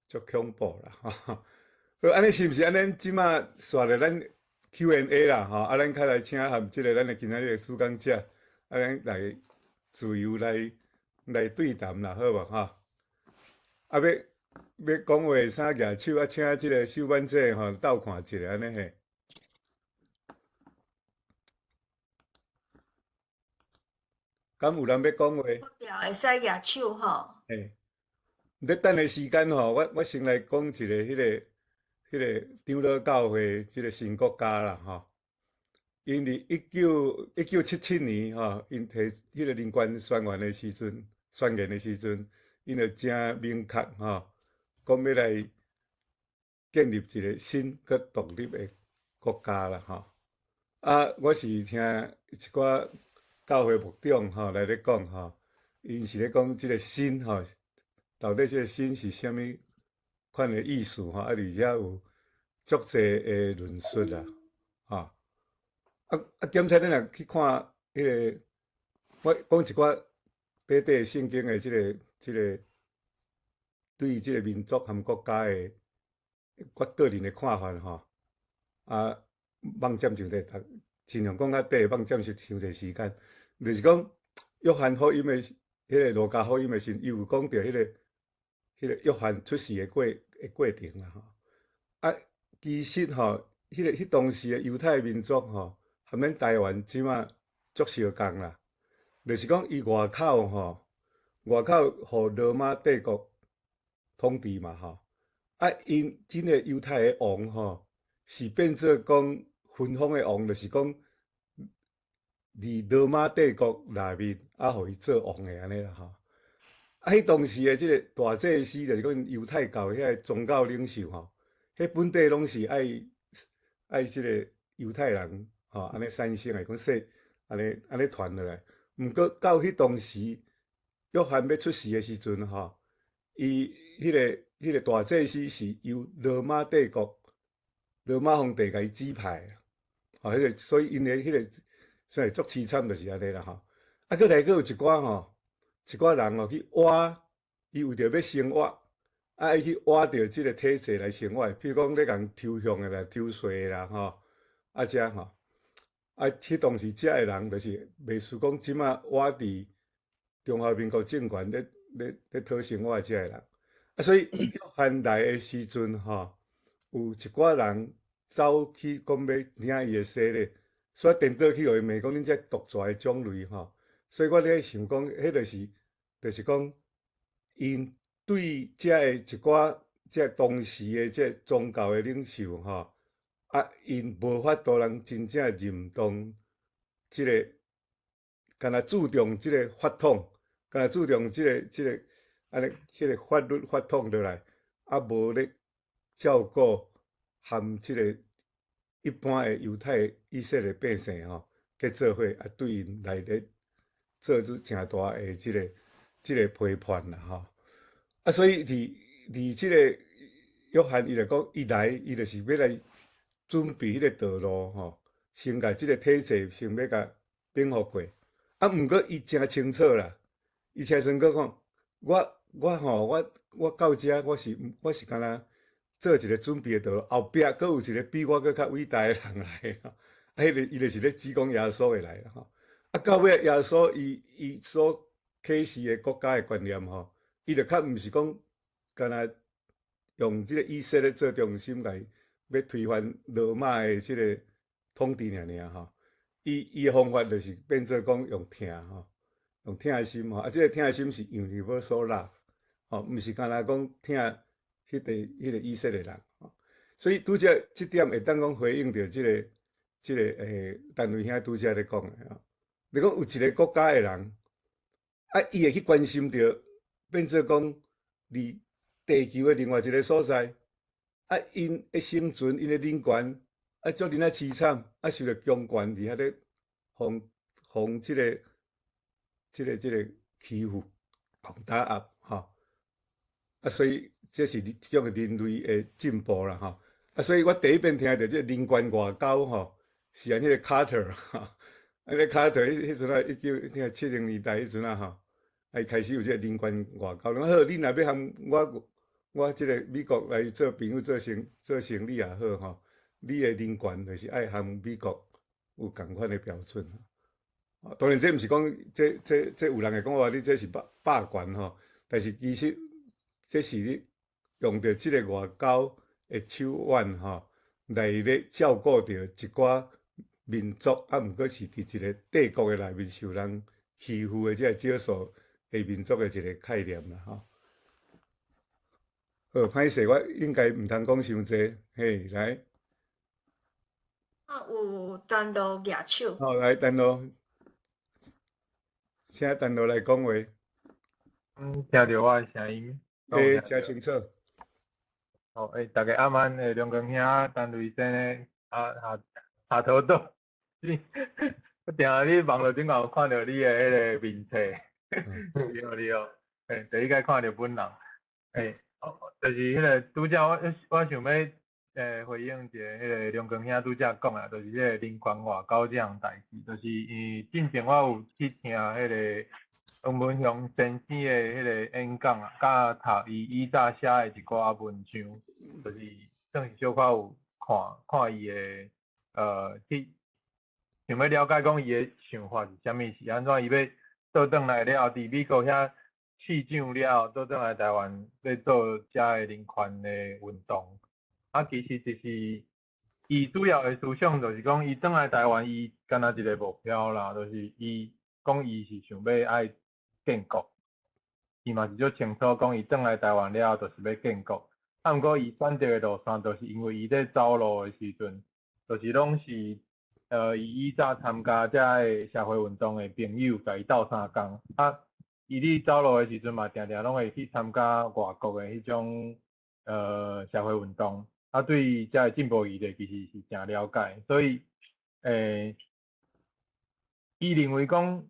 足恐怖啦，吼。好，按呢是毋是按呢？這馬煞來咱 Q&A 啦，吼，啊，咱較來請含這个咱的今仔日的主講者，啊，咱來自由來來對談啦，好無吼？啊，欲欲講話啥舉手啊，請這个秀曼姐吼鬥看一下按呢嘿。敢有人欲講話？會使舉手吼。嘿，咧等的時間吼，我先來講一个彼个彼个長老教會這个新國家啦吼。𪜶佇1977年吼，𪜶提彼个人權宣言的時陣，宣言的時陣，𪜶就誠明確吼，講欲來建立一个新閣獨立的國家啦吼。啊，我是聽一寡教會牧長吼來咧講吼，𪜶是咧講這个新吼，到底這个新是啥物款的意思吼？啊，而且有足濟的論述啦，吼。啊啊！檢查咱若去看彼个，我講一寡短短聖經的這个對這个民族和國家的我個人的看法吼。啊，莫佔傷濟，盡量講較短，莫佔傷濟時間。就是講約翰福音的彼个路加福音的時，伊有講著彼个約翰出世的過程啦吼。啊，其實吼，彼當時的猶太民族吼，含咱台灣這馬足相仝啦，就是講伊外口吼，外口予羅馬帝國統治嘛吼，啊，𪜶真个猶太的王吼，是變做講分封的王，就是講佇羅馬帝國內面啊，予伊做王的按呢啦吼。啊，彼當時的這个大祭司，就是講猶太教遐个宗教領袖吼，彼本底攏是愛愛這个猶太人。吼，按呢產生的，講說按呢按呢傳落來。毋過到彼當時，約翰欲出世的時陣，吼，伊彼个大祭司是由羅馬帝國、羅馬皇帝共伊指派，吼，彼个所以𪜶的彼个算是足淒慘，就是按呢啦，吼。啊，閣來閣有一寡吼，一寡人吼去挖，伊為著欲生活，啊，伊去挖著這个體制來生活，譬如講咧共抽象的啦、抽稅的啦，吼，啊遮吼。啊，彼當時遮的人就是袂輸講，這馬我佇中華民國政權咧咧咧討生活遮的人。啊，所以約翰來的時陣吼，有一寡人走去講欲領伊的洗禮，所以顛倒去予伊罵講恁這毒蛇的種類吼。所以我咧想講，彼就是講，𪜶對遮的一寡這當時的這宗教的領袖吼。啊，𪜶無法度通真正認同這个，干焦注重這个法統，干焦注重這个按呢這个法律法統落來，啊，無咧照顧含這个一般的猶太以色列百姓吼，去做伙啊，對𪜶來咧做出誠大的這个批判啦吼。啊，所以佇這个約翰伊就講，伊來伊就是欲來準備彼个道路吼，先共這个體制先欲共顛覆過。啊，毋過伊誠清楚啦，伊誠清楚講，我我吼，我我到遮我是干焦做一个準備的道路，後壁閣有一个比我閣較偉大的人來，啊，彼个伊就是咧指講耶穌會來吼。啊，到尾耶穌伊所啟示的國家的觀念吼，伊就較毋是講干焦用這个以色列做中心來欲推翻羅馬的這个統治爾爾吼。伊的方法就是變做講用疼吼，用疼心吼，啊，這個疼心是 universal love，吼，毋是干焦講疼彼個以色列人，吼。所以拄才這點會當講回應著這個陳瑞兄拄才咧講的吼。你講有一個國家的人，啊，伊會去關心著，變做講佇地球的另外一個所在，啊，𪜶的生存、𪜶的人權，啊，足爾仔淒慘，啊，受著強權佇遐咧，予予這個欺負、予打壓，吼。啊，所以這是這種人類的進步啦，吼。啊，所以我第一遍聽著這個人權外交，吼，是按彼個卡特，吼，啊，個卡特彼陣啊，1970年代彼陣啊，吼，啊，伊開始有這個人權外交，講好，你若欲和我這個美國來做朋友、做生意也好，吼，你的人權就是愛和美國有仝款的標準。當然，這毋是講這有人會講話你這是霸權吼，但是其實這是你用著這個外交的手腕吼，來咧照顧著一寡民族，啊，毋過是佇一個帝國的內面受人欺負的這個少數的民族的一個概念啦，吼。好，歹勢，我應該毋通講傷濟，嘿，來。啊，有陳露舉手。好，來陳露，請陳露來講話。嗯，聽著我的聲音。欸，誠清楚。好，欸，大家暗安，欸，梁光兄、陳瑞生的，啊，下下頭倒，我定下你網路頂頭有看著你的彼個面冊，你好你好，欸，第一擺看著本人，欸，就是彼個拄才我想欲回應一下彼個梁光兄拄才講的，就是彼個人權外交這項代誌，就是因為進前我有去聽彼個黃文雄先生的彼個演講啊，佮讀伊以早寫的一寡文章，就是算是小可有看看伊的去想欲了解講伊的想法是啥物，是按怎伊欲倒轉來了後，佇美國遐試長了後，倒轉來台灣欲做遮的人權的運動。啊，其實就是伊主要的思想就是講，伊轉來台灣，伊干焦一個目標啦，就是伊講伊是想欲愛建國，伊嘛是足清楚講，伊轉來台灣了後就是欲建國。啊，毋過伊選擇的路線，就是因為伊咧走路的時陣，就是攏是伊以早參加遮个社會運動的朋友，共伊鬥相共。啊，伊咧走路的時陣嘛，定定攏會去參加外國的彼種社會運動。啊，對遮个進步議題其實是誠了解，所以伊認為講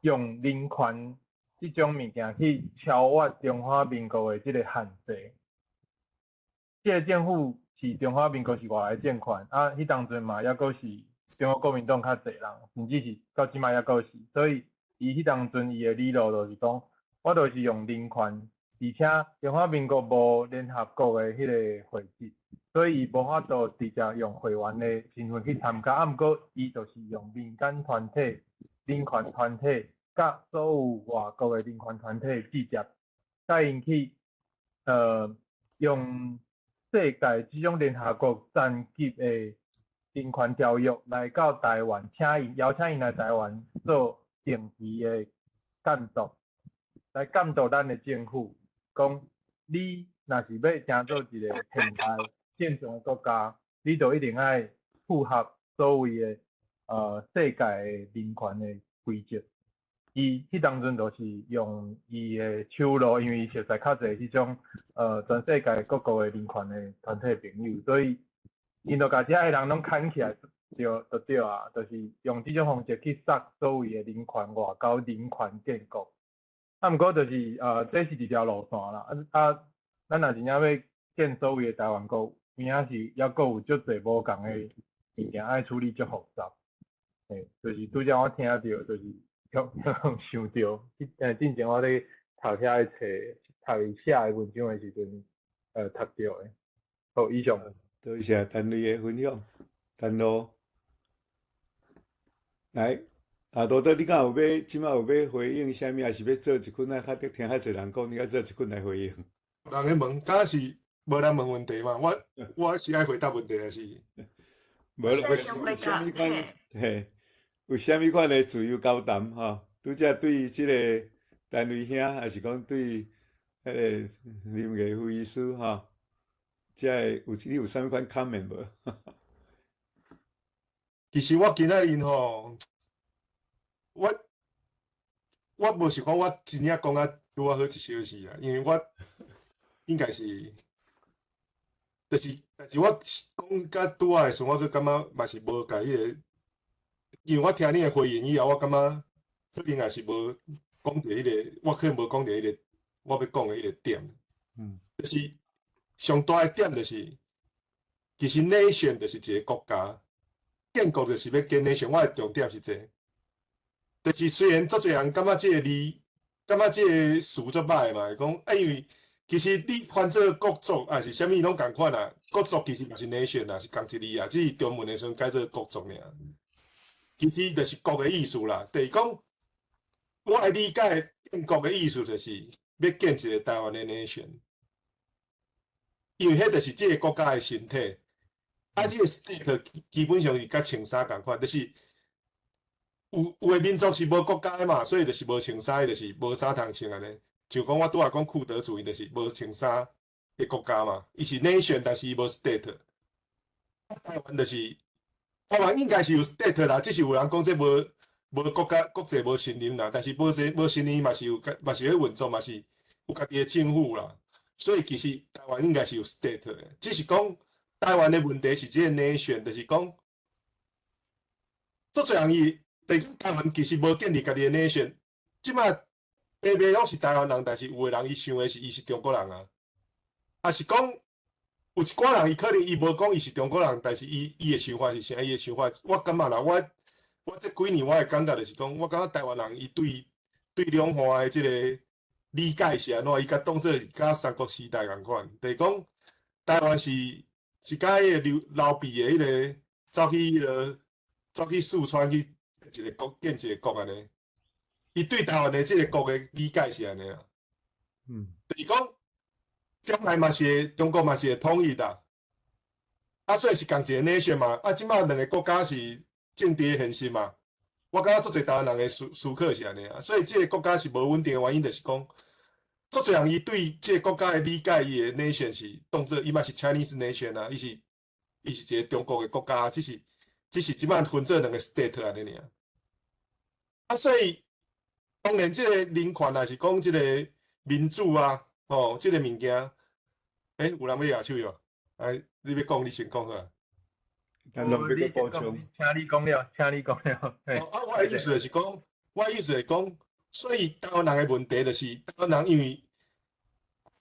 用人權這種物件去超越中華民國的這個限制。這個政府是中華民國是外來政權，啊，彼當陣嘛，猶閣是中國國民黨較濟人，甚至是到這擺猶閣是，所以伊彼當陣伊的理路就是講，我就是用人權，而且中華民國無聯合國的彼個會籍，所以伊無法度直接用會員的身份去參加，啊，毋過伊就是用民間團體、人權團體，佮所有外國的人權團體直接帶𪜶去，用世界這種聯合國層級的人權條約來到台灣，請𪜶邀請𪜶來台灣做定期的監督，來監督咱的政府，講你若是欲成做一個現代正常的國家，你就一定愛符合所謂的世界的人權的規則。伊彼當陣就是用伊的手路，因為伊熟似較濟彼種全世界各國的人權的團體朋友，所以𪜶就共遮的人攏牽起來，就對啊，就是用這種方式去殺所謂的人權外交、人權建國。啊，毋過就是這是一條路線啦。啊啊，咱若真正欲建所謂的台灣國，有影是猶閣有足濟無仝的物件愛處理，足複雜。嘿，就是拄才我聽著，就是想著，進前我咧讀遐个冊，讀伊寫的文章的時陣，讀著的。好，以上。多謝陳瑞的分享，陳露。來，阿多德，你敢有欲，這擺有欲回應啥物，還是欲做一款來較聽較濟人講，你愛做一款來回應？人咧問，敢若是無人問問題嘛？我是愛回答問題，還是？無，有啥物款？嘿，有啥物款的自由交談吼？拄才對這个陳雷兄，抑是講對彼个林藝輝醫師吼，這个有你有啥物款 comment 無？其實我今仔日吼，我無想講我真正講啊拄仔好一小時啊，因為我應該是，就是但是我講甲拄仔的時陣，我閣感覺嘛是無共彼个，因為我聽你的回應以後，我感覺可能也是無講著彼个，我可能無講著彼个我欲講的彼个點。就是上大的點就是，其實 nation 就是一个國家，建國就是欲建 nation，我的重點是這個。就是雖然足濟人感覺這个字，感覺這個詞足歹的嘛，會講啊，因為其實你翻做國族抑是啥物攏仝款啊，國族其實嘛是 nation 啊，是仝一字啊，只是中文的時陣改做國族爾。其實就是國的意思啦，就是講我的理解建國的意思就是欲建一个台灣的 nation，因為彼就是這个國家的身體。啊，這个 state 基本上是佮穿衫仝款，就是有的民族是無國家的嘛，所以就是無穿衫，就是無衫通穿按呢。就講我拄仔講庫德族，伊就是無穿衫的國家嘛，伊是 nation，但是伊無 state。台灣就是台灣應該是有 state 啦，只是有人講這無國家國際無承認啦，但是無這無承認嘛是有嘛是咧運作嘛是有家己的政府啦，所以其實台灣應該是有 state 的，只是講台灣的問題是這个 nation，就是講足濟人伊，就是台灣其實無建立家己的 nation，這馬白白攏是台灣人，但是有的人伊想的是伊是中國人啊，抑是講有一寡人伊可能伊無講伊是中國人，但是伊的想法是啥？伊的想法，我感覺啦，我這幾年我的感覺就是講，我感覺台灣人伊對兩岸的這个理解是按怎？伊共當做是佮三國時代仝款，就是講台灣是佮彼个劉備的彼个走去彼个走去四川去一个國建一个國按呢。伊對台灣的這个國的理解是按呢啦。就是講將來嘛是會中國嘛是會統一啦。啊，所以是仝一个 nation 嘛。啊，這馬兩个國家是政治的現實嘛。我感覺足濟台灣人的思考是按呢啊。所以這个國家是無穩定的原因，就是講足濟人伊對這个國家的理解，伊的 nation 是當做伊嘛是 Chinese nation 啊，伊是一个中國的國家，只是這馬分做兩个 state 按呢爾。啊，所以當然這个人權也是講這个民主啊，吼，這个物件，有人欲舉手無？哎，你欲講，你先講好啊。咱攏欲閣補充。請你講了，請你講了。啊，我的意思就是講，我的意思是講，所以台灣人的問題就是，台灣人因為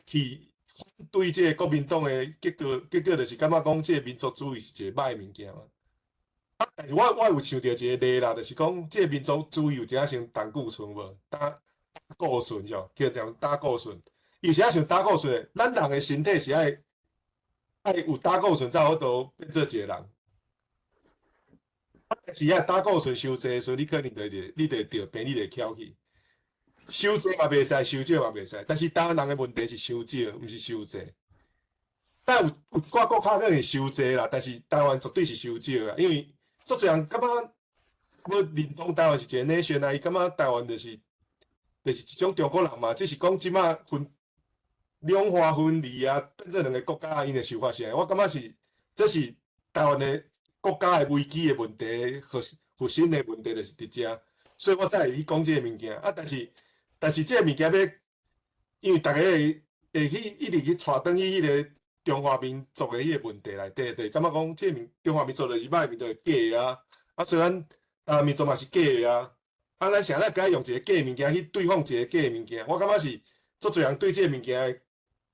去反對這个國民黨的結果，結果就是感覺講這个民族主義是一个歹的物件嘛。啊，但是我有想著一个例啦，就是講這个民族主義有一仔像膽固醇無？膽固醇是叫做膽固醇。伊有時仔像膽固醇的，咱人的身體是愛有膽固醇才有法度變做一个人。是啊，膽固醇傷濟的時陣，你可能就會你就會著病，你就會翹去。傷濟嘛袂使，傷少嘛袂使。但是台灣人的問題是傷少，毋是傷濟。但有寡國家可能傷濟啦，但是台灣絕對是傷少啊，因為足濟人感覺無認同台灣是一個 nation 啊，伊感覺台灣就是一種中國人嘛，只是講這馬分兩岸分離啊，變做兩个國家，𪜶的想法是按呢。我感覺是這是台灣的國家的危機的問題，核心的問題就是佇遮，所以我才會去講這个物件。啊，但是這个物件欲，因為逐家會去一直去帶轉去彼个中華民族的彼个問題內底，就是感覺講這个中華民族就是歹物，就是假的啊。啊，雖然台灣民族嘛是假的啊，啊，咱啥咱該用一个假的物件去對抗一个假的物件？我感覺是足濟人對這个物件的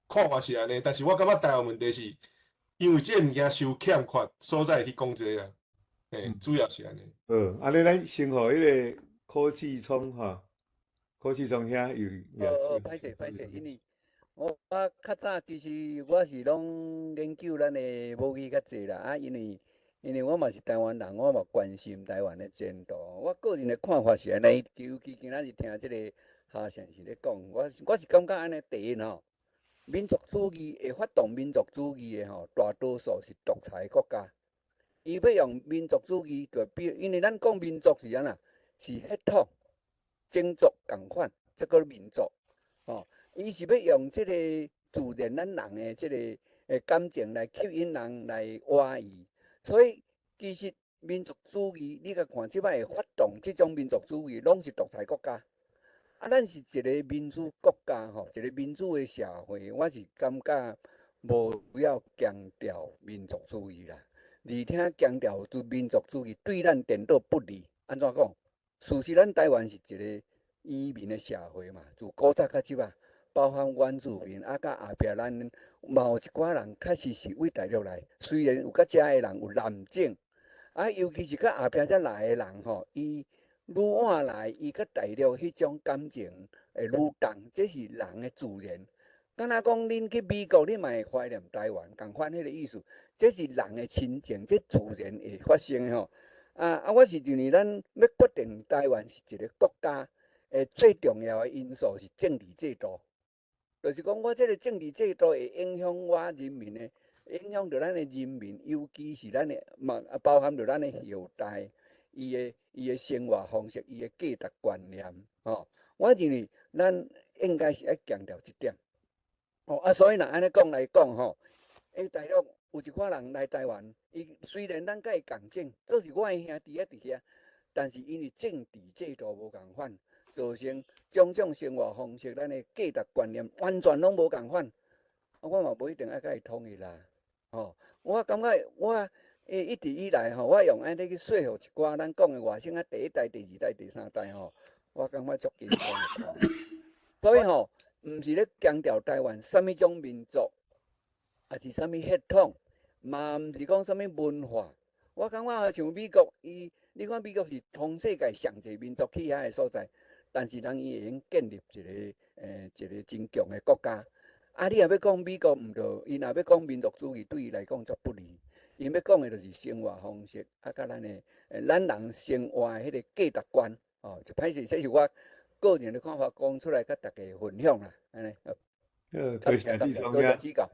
看法是按呢，但是我感覺台灣問題是因為這个物件傷欠缺，所以去講這个啊，嘿，主要是按呢。好，按呢咱先予彼个柯志聰吼，柯志聰兄有哦，歹勢歹勢，因為我較早其實我是攏研究咱的母語較濟啦，啊，因為我嘛是台灣人，我嘛關心台灣的前途。我個人的看法是按呢，尤其今仔日聽這個哈先生咧講，我是感覺按呢，第一吼，民族主義會發動民族主義的吼，大多數是獨裁國家。伊欲用民族主義，就比因為咱講民族是按怎，是血統。種族仝款，這閣民族，吼，伊是欲用這個自然咱人的這個感情來吸引人來倚伊，所以其實民族主義，你共看這擺會發動這種民族主義，攏是獨裁國家。啊，咱是一個民主國家吼，一個民主的社會，我是感覺無必要強調民族主義啦。而且強調做民族主義對咱顛倒不利。按怎講？事實咱台灣是一個移民的社會嘛，自古早到這擺，包含原住民啊，佮後壁咱嘛有一寡人確實是對大陸來，雖然有較遮的人有濫種，啊，尤其是較後壁才來的人吼，伊愈晚來，伊佮大陸彼種感情會愈重，這是人的自然。敢若講恁去美國，你嘛會懷念台灣，仝款彼個意思。這是人的親情，這自然會發生的吼。啊啊，我是認為咱欲決定台灣是一個國家，最重要的因素是政治制度。就是講，我這個政治制度會影響我人民的，影響著咱的人民，尤其是咱的嘛，包含著咱的後代，伊的生活方式，伊的價值觀念，吼。我認為咱應該是愛強調這點。哦啊，所以若按呢講來講吼，大陸有一寡人來台灣，伊雖然咱佮伊仝種，都是我的兄弟仔佇遐，但是因為政治制度無仝款，造成種種生活方式，咱的價值觀念完全攏無仝款。啊，我嘛無一定愛佮伊統一啦，吼。我感覺我一直以來吼，我用按呢去說服一寡咱講的外省啊，第一代、第二代、第三代吼，我感覺足輕鬆的。所以吼，毋是咧強調台灣啥物種民族，抑是啥物血統，嘛毋是講啥物文化。我感覺像美國，伊你看美國是全世界上濟民族去遐的所在，但是人伊會用建立一個真強的國家。啊，你若欲講美國毋對，伊若欲講民族主義，對伊來講足不利。𪜶欲講的就是生活方式，啊，佮咱人生活的彼个價值觀，哦，就歹勢，這是我個人的看法，講出來佮大家分享啦，按呢。好，多謝李松兄。指教。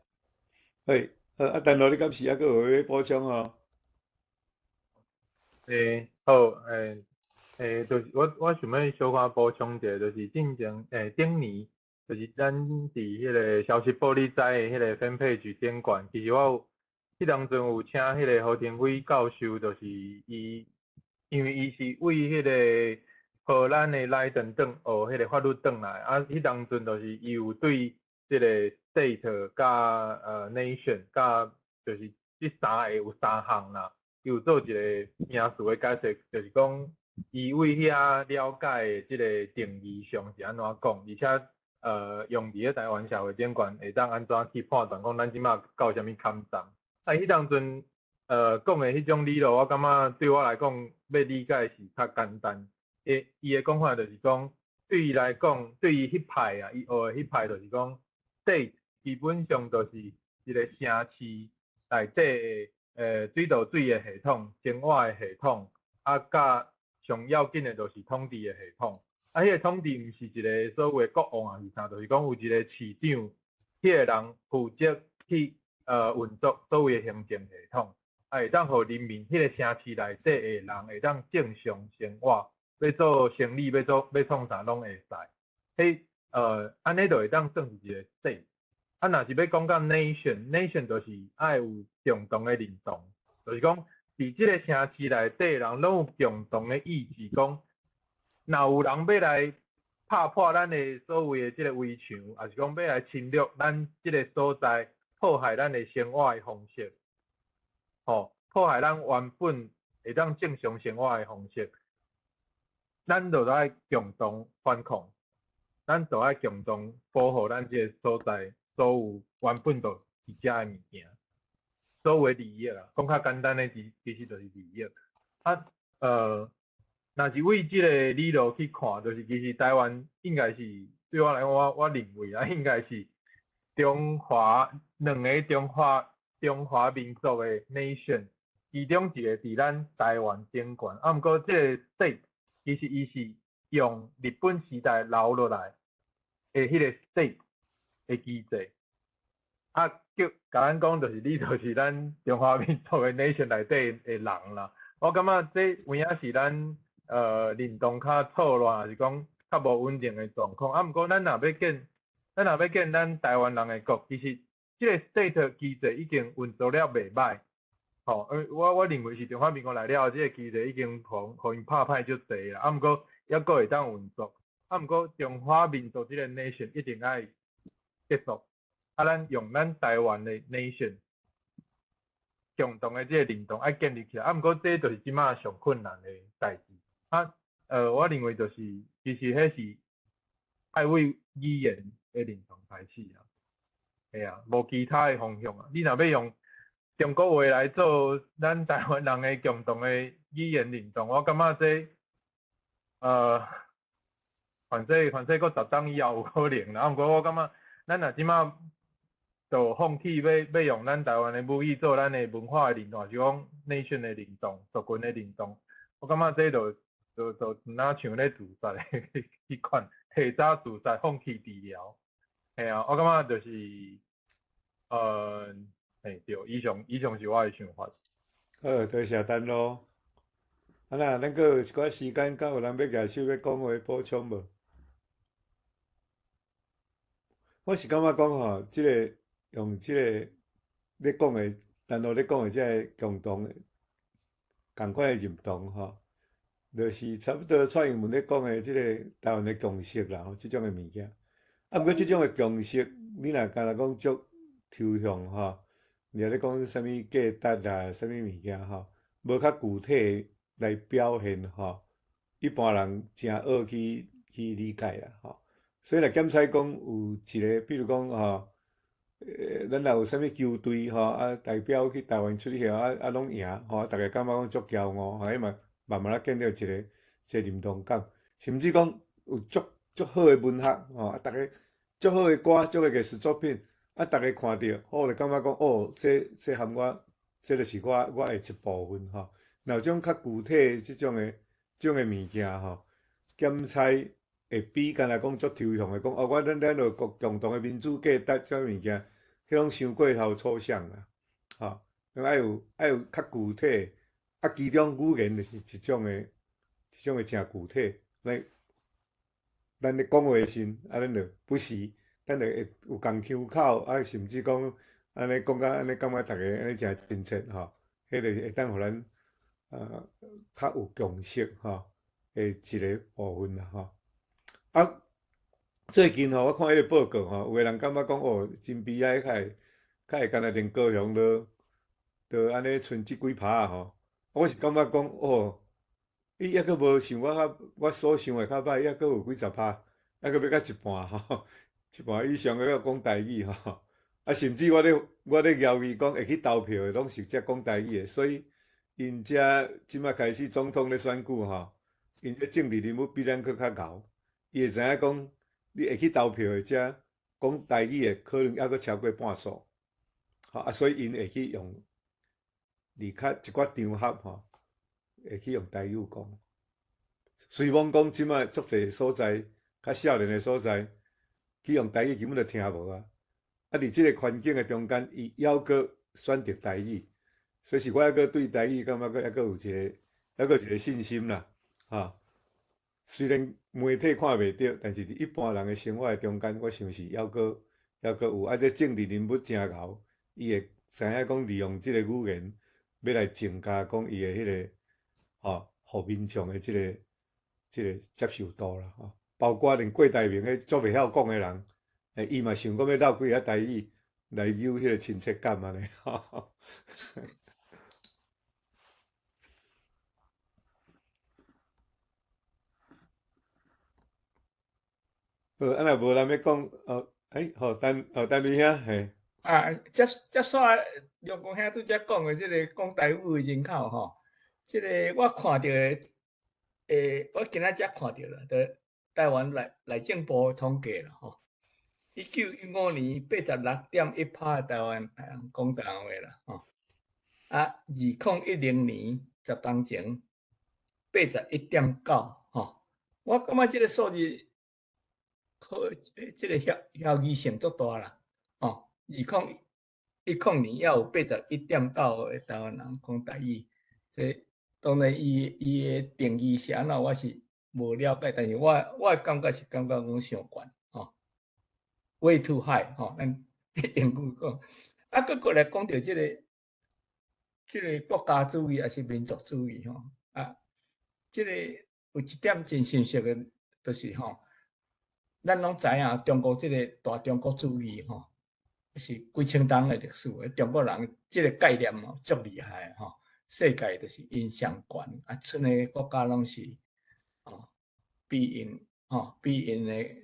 嘿，啊，陳老你敢是猶閣有欲補充哦？好，就是我想欲小可補充一下，就是進前頂年，就是咱佇彼个消息報你知的彼个分配局頂懸，其實我有彼當陣有請彼个何廷輝教授，就是伊，因為伊是為彼个荷蘭的萊頓轉學彼个法律轉來，啊，彼當陣就是伊有對這个 state 佮nation 佮就是這三个有三項啦，伊有做一個名詞的解釋，就是講伊為遐了解的這个定義上是按怎講，而且用佇咧台灣社會頂懸會當按怎去判斷講咱這馬到啥物坎站。啊，彼當陣講的彼種理論，我感覺對我來講欲理解是較簡單。伊的講法就是講，對伊來講，對伊彼派啊，伊學的彼派就是講，state 基本上就是一個城市內底的水道水的系統、生活的系統，啊，佮上要緊的就是統治的系統。啊，彼個統治毋是一個所謂國王抑是啥，就是講有一個市長，彼個人負責去運作所謂的行政系統，啊，會當予人民彼個城市內底的人會當正常生活，欲做生意、欲做欲創啥攏會使。彼按呢就會當算是一個 state。啊，若是欲講到 nation，nation 就是愛有共同的認同，就是講佇這個城市內底的人攏有共同的意志，講若有人欲來拍破咱的所謂的這個圍牆，抑是講欲來侵略咱這個所在，破壞咱的生活的方式，吼，破壞咱原本會當正常生活的方式，咱就愛共同反抗，咱就愛共同保護咱這個所在所有原本就佇遮的物件，所有的利益啦，講較簡單的，其實就是利益。啊，若是為這個理路去看，就是其實台灣應該是對我來講，我認為啊，應該是中華兩个中華民族的 nation，其中一個佇咱台灣頂懸。啊，毋過這個 state 其實伊是用日本時代留落來的彼個 state 的機制。啊，叫共咱講就是你就是咱中華民族的 nation 內底的人啦。我感覺這有影是咱認同較錯亂，抑是講較無穩定的狀況。啊，毋過咱若欲建咱台灣人的國，其實這个 state 機制已經運作了袂歹。吼，我認為是中華民國來了後，這个機制已經予𪜶拍歹足濟啦。啊，毋過猶閣會當運作。啊，毋過中華民族這个 nation 一定愛結束。啊，咱用咱台灣的 nation 共同的這个認同愛建立起來。啊，毋過這就是這馬上困難的代誌。啊，我認為就是其實彼是愛為語言的認同開始啊。嘿啊，無其他的方向啊。你若欲用中國話來做咱台灣人的共同的語言認同，我感覺這，反正閣十冬以後有可能啦。啊，毋過我感覺咱若這馬就放棄欲用咱台灣的母語做咱的文化的認同，是講 nation 的認同、族群的認同，我感覺這就若像咧自殺的彼款，提早自殺，放棄治療。嘿啊，我感覺就是，嘿對，以上是我的想法。好，多謝陳露。啊，那咱閣有一寡時間，敢有人欲舉手欲講話補充無？我是感覺講吼，這个用這个咧講的，陳露咧講的這个共同的仝款的認同吼，就是差不多蔡英文咧講的這个台灣的共識啦，吼，這種的物件。啊，毋過這種的共識，你若干焦講足抽象吼，你若咧講啥物價值啊，啥物物件吼，無較具體來表現吼，一般人誠學去理解啦吼。所以若檢採講有一个，比如講吼，咱若有啥物球隊吼，啊代表去台灣出去啊啊攏贏吼，逐家感覺講足驕傲吼，彼嘛慢慢仔建立一个認同感，甚至講有足好的文學吼，啊逐家足好的歌，足好的藝術作品，啊逐家看著，哦就感覺講哦，這含我，這就是我的一部分吼。若有這種較具體這種的物件吼，檢採會比干焦講足抽象的講哦，咱有共同的民主價值這種物件，彼攏傷過頭抽象啦，吼，愛有較具體，啊，其中語言就是一種的誠具體，咱咧講話的時陣，啊，咱就不時，咱就會有仝腔口，啊，甚至講按呢講甲按呢感覺逐家按呢誠親切吼，彼个會當予咱較有共識吼的一个部分啦吼。啊，最近吼，我看彼个報告吼，有的人感覺講哦，真悲哀，較會干焦連高雄都按呢賰這幾拍吼。我是感覺講哦，伊猶閣無像我較我所想的較歹，猶閣有幾十拍，猶閣欲到一半吼，一半以上閣講台語吼。啊，甚至我咧懷疑講會去投票的，攏是遮講台語的，所以𪜶遮這馬開始總統咧選舉吼，𪜶這政治人物比咱閣較𠢕，伊會知影講，你會去投票的遮講台語的，可能猶閣超過半數，吼啊，所以𪜶會去用佇較一寡場合吼，會去用台語講。雖罔講這馬足濟所在，較少年的所在，去用台語根本就聽無啊。啊，佇這个環境的中間，伊猶閣選擇台語，所以是我猶閣對台語感覺閣猶閣有一個，猶閣有一個信心啦，吼。雖然媒體看袂著，但是佇一般人的生活的中間，我想是猶閣有。啊，這政治人物誠𠢕，伊會知影講利用這个語言，欲來增加講伊的彼个，吼，予民眾的這个接受度啦，吼。包括連郭台銘彼足袂曉講的人，伊嘛想講欲落幾下台語來有彼个親切感按呢。好，啊若無人欲講，哦，欸，好，陳雷兄，嘿。啊，接煞梁公兄拄才講的這个講台語的人口吼，這个我看著的，我今仔才看著啦，就台灣內政部的統計啦吼，1915年86.1%的台灣人講台灣話啦吼，啊，2010年十冬前81.9吼，我感覺這个數字可這个遐異性足大啦，吼，2010年猶有81.9的台灣人講台語，這當然伊的定義是按怎，我是無了解，但是我的感覺是感覺講傷懸吼，way too high 吼，咱英語講。啊，閣過來講著這個國家主義抑是民族主義吼，啊，這個有一點真現實的，就是吼，咱攏知影中國這個大中國主義吼，是幾千冬的歷史，中國人這個概念吼足厲害吼，世界就是𪜶上懸，啊，賰的國家攏是吼比𪜶的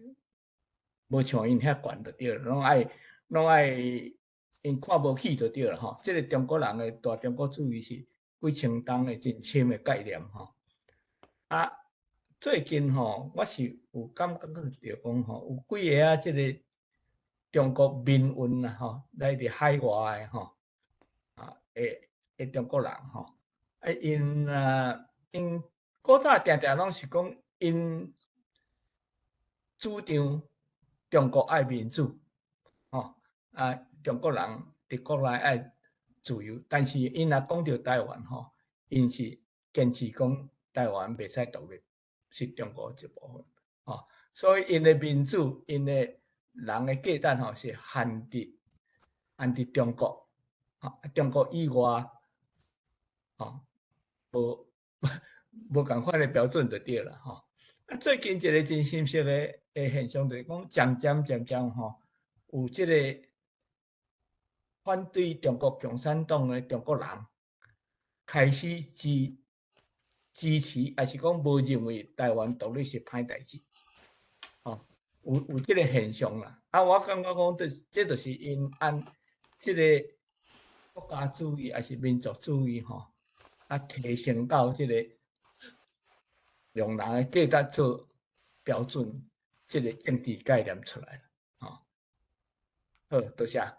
無像𪜶遐懸就對了，攏愛𪜶看無起就對了吼。這個中國人的大中國主義是幾千冬的真深的概念吼。啊，最近吼，我是有感覺著講吼，有幾个啊，這個中國民運啊吼，來佇海外的吼，啊，的中國人吼，啊，𪜶古早定定攏是講𪜶主張中國愛民主，吼，啊，中國人佇國內愛自由，但是𪜶若講著台灣吼，𪜶是堅持講台灣袂使獨立，是中國一部分，吼，所以𪜶的民主，𪜶的人的價值吼是限佇中國，吼，中國以外，吼，無仝款的標準就對啦，吼。啊，最近一個真深刻的現象就是講，漸漸漸漸吼，有這個反對中國共產黨的中國人開始支持，抑是講無認為台灣獨立是歹代誌，吼，有這個現象啦。啊，我感覺講，這就是𪜶按這個國家主義抑是民族主義吼，啊，提升到這個用人的價值做標準，這個政治概念出來啦，吼。好，多謝。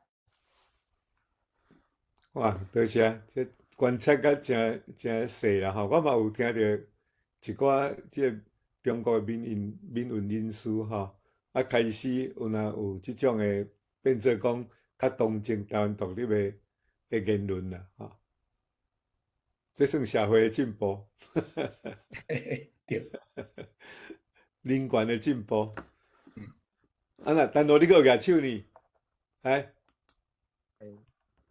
哇，多謝，這觀察甲誠誠細啦吼，我嘛有聽著一寡這個中國的民運人士吼，啊開始有若有這種的變做講較同情台灣獨立的言論啦，吼。這算社會的進步。對。人權的進步。啊那，陳羅你閣有舉手呢？來。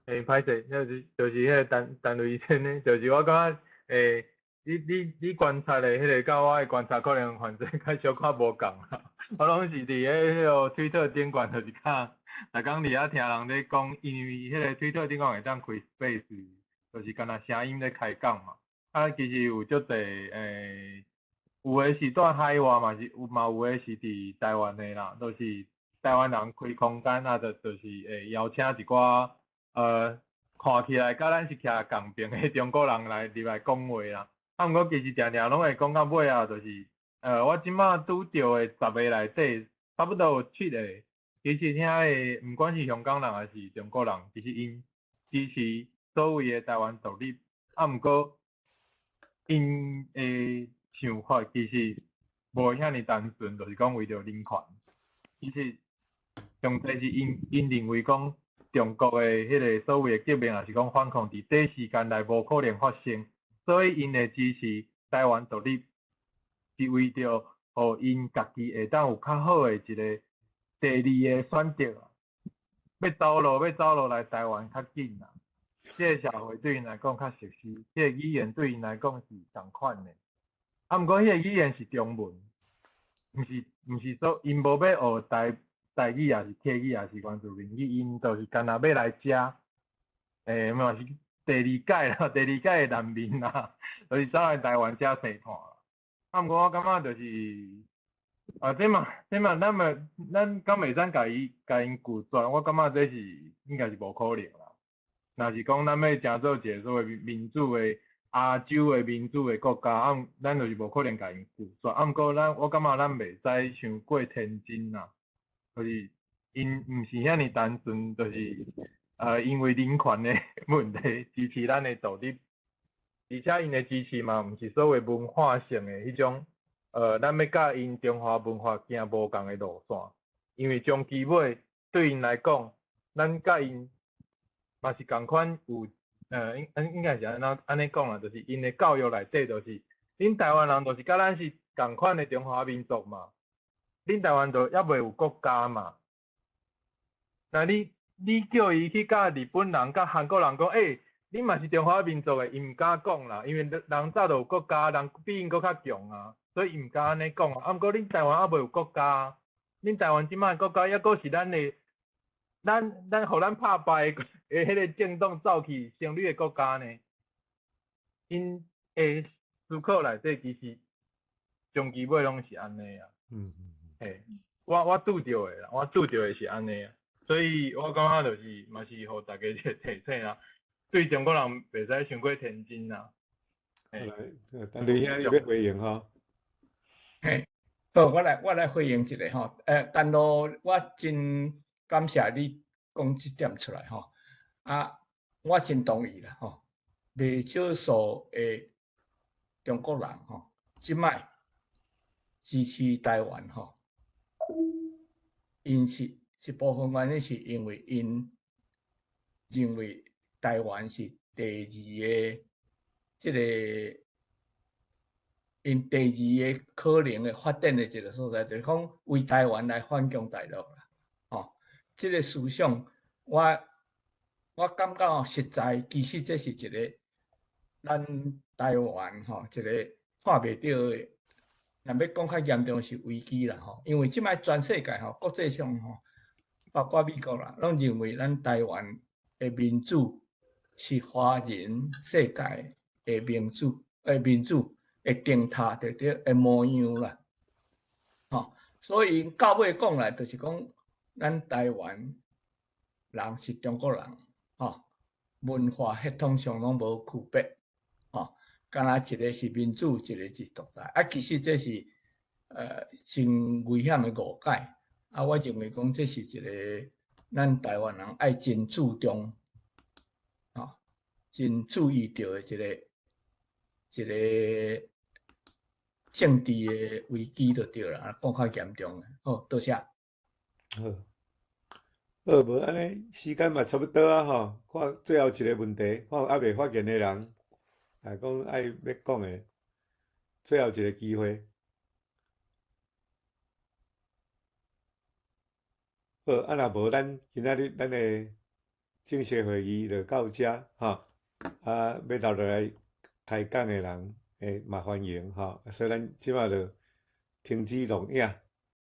欸，歹勢，就是彼個陳陳雷先生，就是我感覺，你觀察的彼個，佮我的觀察可能反正較小可無仝啦。我攏是佇彼個推特頂懸，就是較，逐工佇遐聽人咧講，因為彼個推特頂懸會當開 space，就是敢若聲音咧開講嘛。啊，其實有足濟有的是蹛海外嘛是有嘛有的是佇台灣的啦，就是台灣人開空間啊，就是會邀請一寡看起來佮咱是徛仝邊的中國人來入來講話啦。啊，毋過其實定定攏會講到尾後，就是我這馬拄著的十个內底，差不多有七個，其實遐個毋管是香港人還是中國人，其實𪜶支持所謂的台灣獨立，啊，毋過𪜶的想法其實無遐爾單純，就是講為著人權。其實上濟是𪜶認為講中國的彼個所謂的革命，抑是講反抗，佇短時間內無可能發生，所以𪜶會支持台灣獨立，是為著予𪜶家己會當有較好的一個第二個選擇。欲走路來台灣較緊啦，這個社會對𪜶來講較熟悉，這個語言對𪜶來講是仝款的。啊，毋過彼個語言是中文，毋是說𪜶無欲學台語，抑是客語，抑是原住民語，𪜶就是干焦欲來遮，嘛是第二屆啦，第二屆的難民啦，就是走來台灣遮生活。啊，毋過我感覺就是，啊，這嘛，咱敢會使共𪜶拒絕？我感覺這是應該是無可能啦。若是講咱欲成做一個所謂民主的亞洲的民主的國家，啊，咱就是無可能共𪜶拒絕。啊，毋過我感覺咱袂使傷過天真啦，就是𪜶毋是遐爾單純，就是因為人權的問題支持咱的獨立，而且𪜶的支持嘛，毋是所謂文化性的彼種，咱欲佮𪜶中華文化行無仝的路線，因為終其尾對𪜶來講，咱佮𪜶嘛是仝款有，應該是按怎按呢講啦，就是𪜶的教育內底就是，恁台灣人就是佮咱是仝款的中華民族嘛，恁台灣就猶未有國家嘛。那你叫伊去佮日本人、佮韓國人講，欸，恁嘛是中華民族的，伊毋敢講啦，因為人早就有國家，人比𪜶閣較強啊，所以伊毋敢按呢講啊。啊，毋過恁台灣猶未有國家，恁台灣這擺國家猶閣是咱的，咱予咱拍敗的彼个政黨走去成立的國家呢。𪜶的思考內底其實終其尾攏是按呢啊。嘿，我拄著的啦，我拄著的是按呢啊，所以我感覺就是嘛是予大家一个提醒啊，對中國人袂使傷過天真啦。來，陳雷兄，你欲回應吼？嘿，好，我來回應一下吼。陳露，我真感謝你講這點出來吼。啊，我真同意啦吼。袂少數的中國人吼，這擺支持台灣吼，𪜶是一部分原因是因為𪜶認為台灣是第二个這個𪜶第二個可能的發展的一個所在，就是講為台灣來反攻大陸啦。吼，這個思想我感覺吼，實在其實這是一個咱台灣吼一個看袂著的，若欲講較嚴重是危機啦吼，因為這擺全世界吼，國際上吼，包括美國啦，攏認為咱台灣的民主是華人世界的民主的燈塔，對對的模樣啦。吼，所以到尾講來，就是講咱台灣人是中國人，吼，文化血統上攏無區別，吼，敢若一个是民主，一个是獨裁，啊，其實這是真危險的誤解，啊，我認為講這是一个咱台灣人愛真注重，吼，真注意著的一个政治的危機就對啦，講較嚴重的。好，多謝。好，好，無按呢，時間嘛差不多啊吼。看最後一个問題，看有猶未發言的人，來講愛欲講的，最後一个機會。好，啊若無，咱今仔日咱的正式會議就到遮吼。啊，欲留落來開講的人，嘛歡迎吼。所以咱這擺就停止錄影。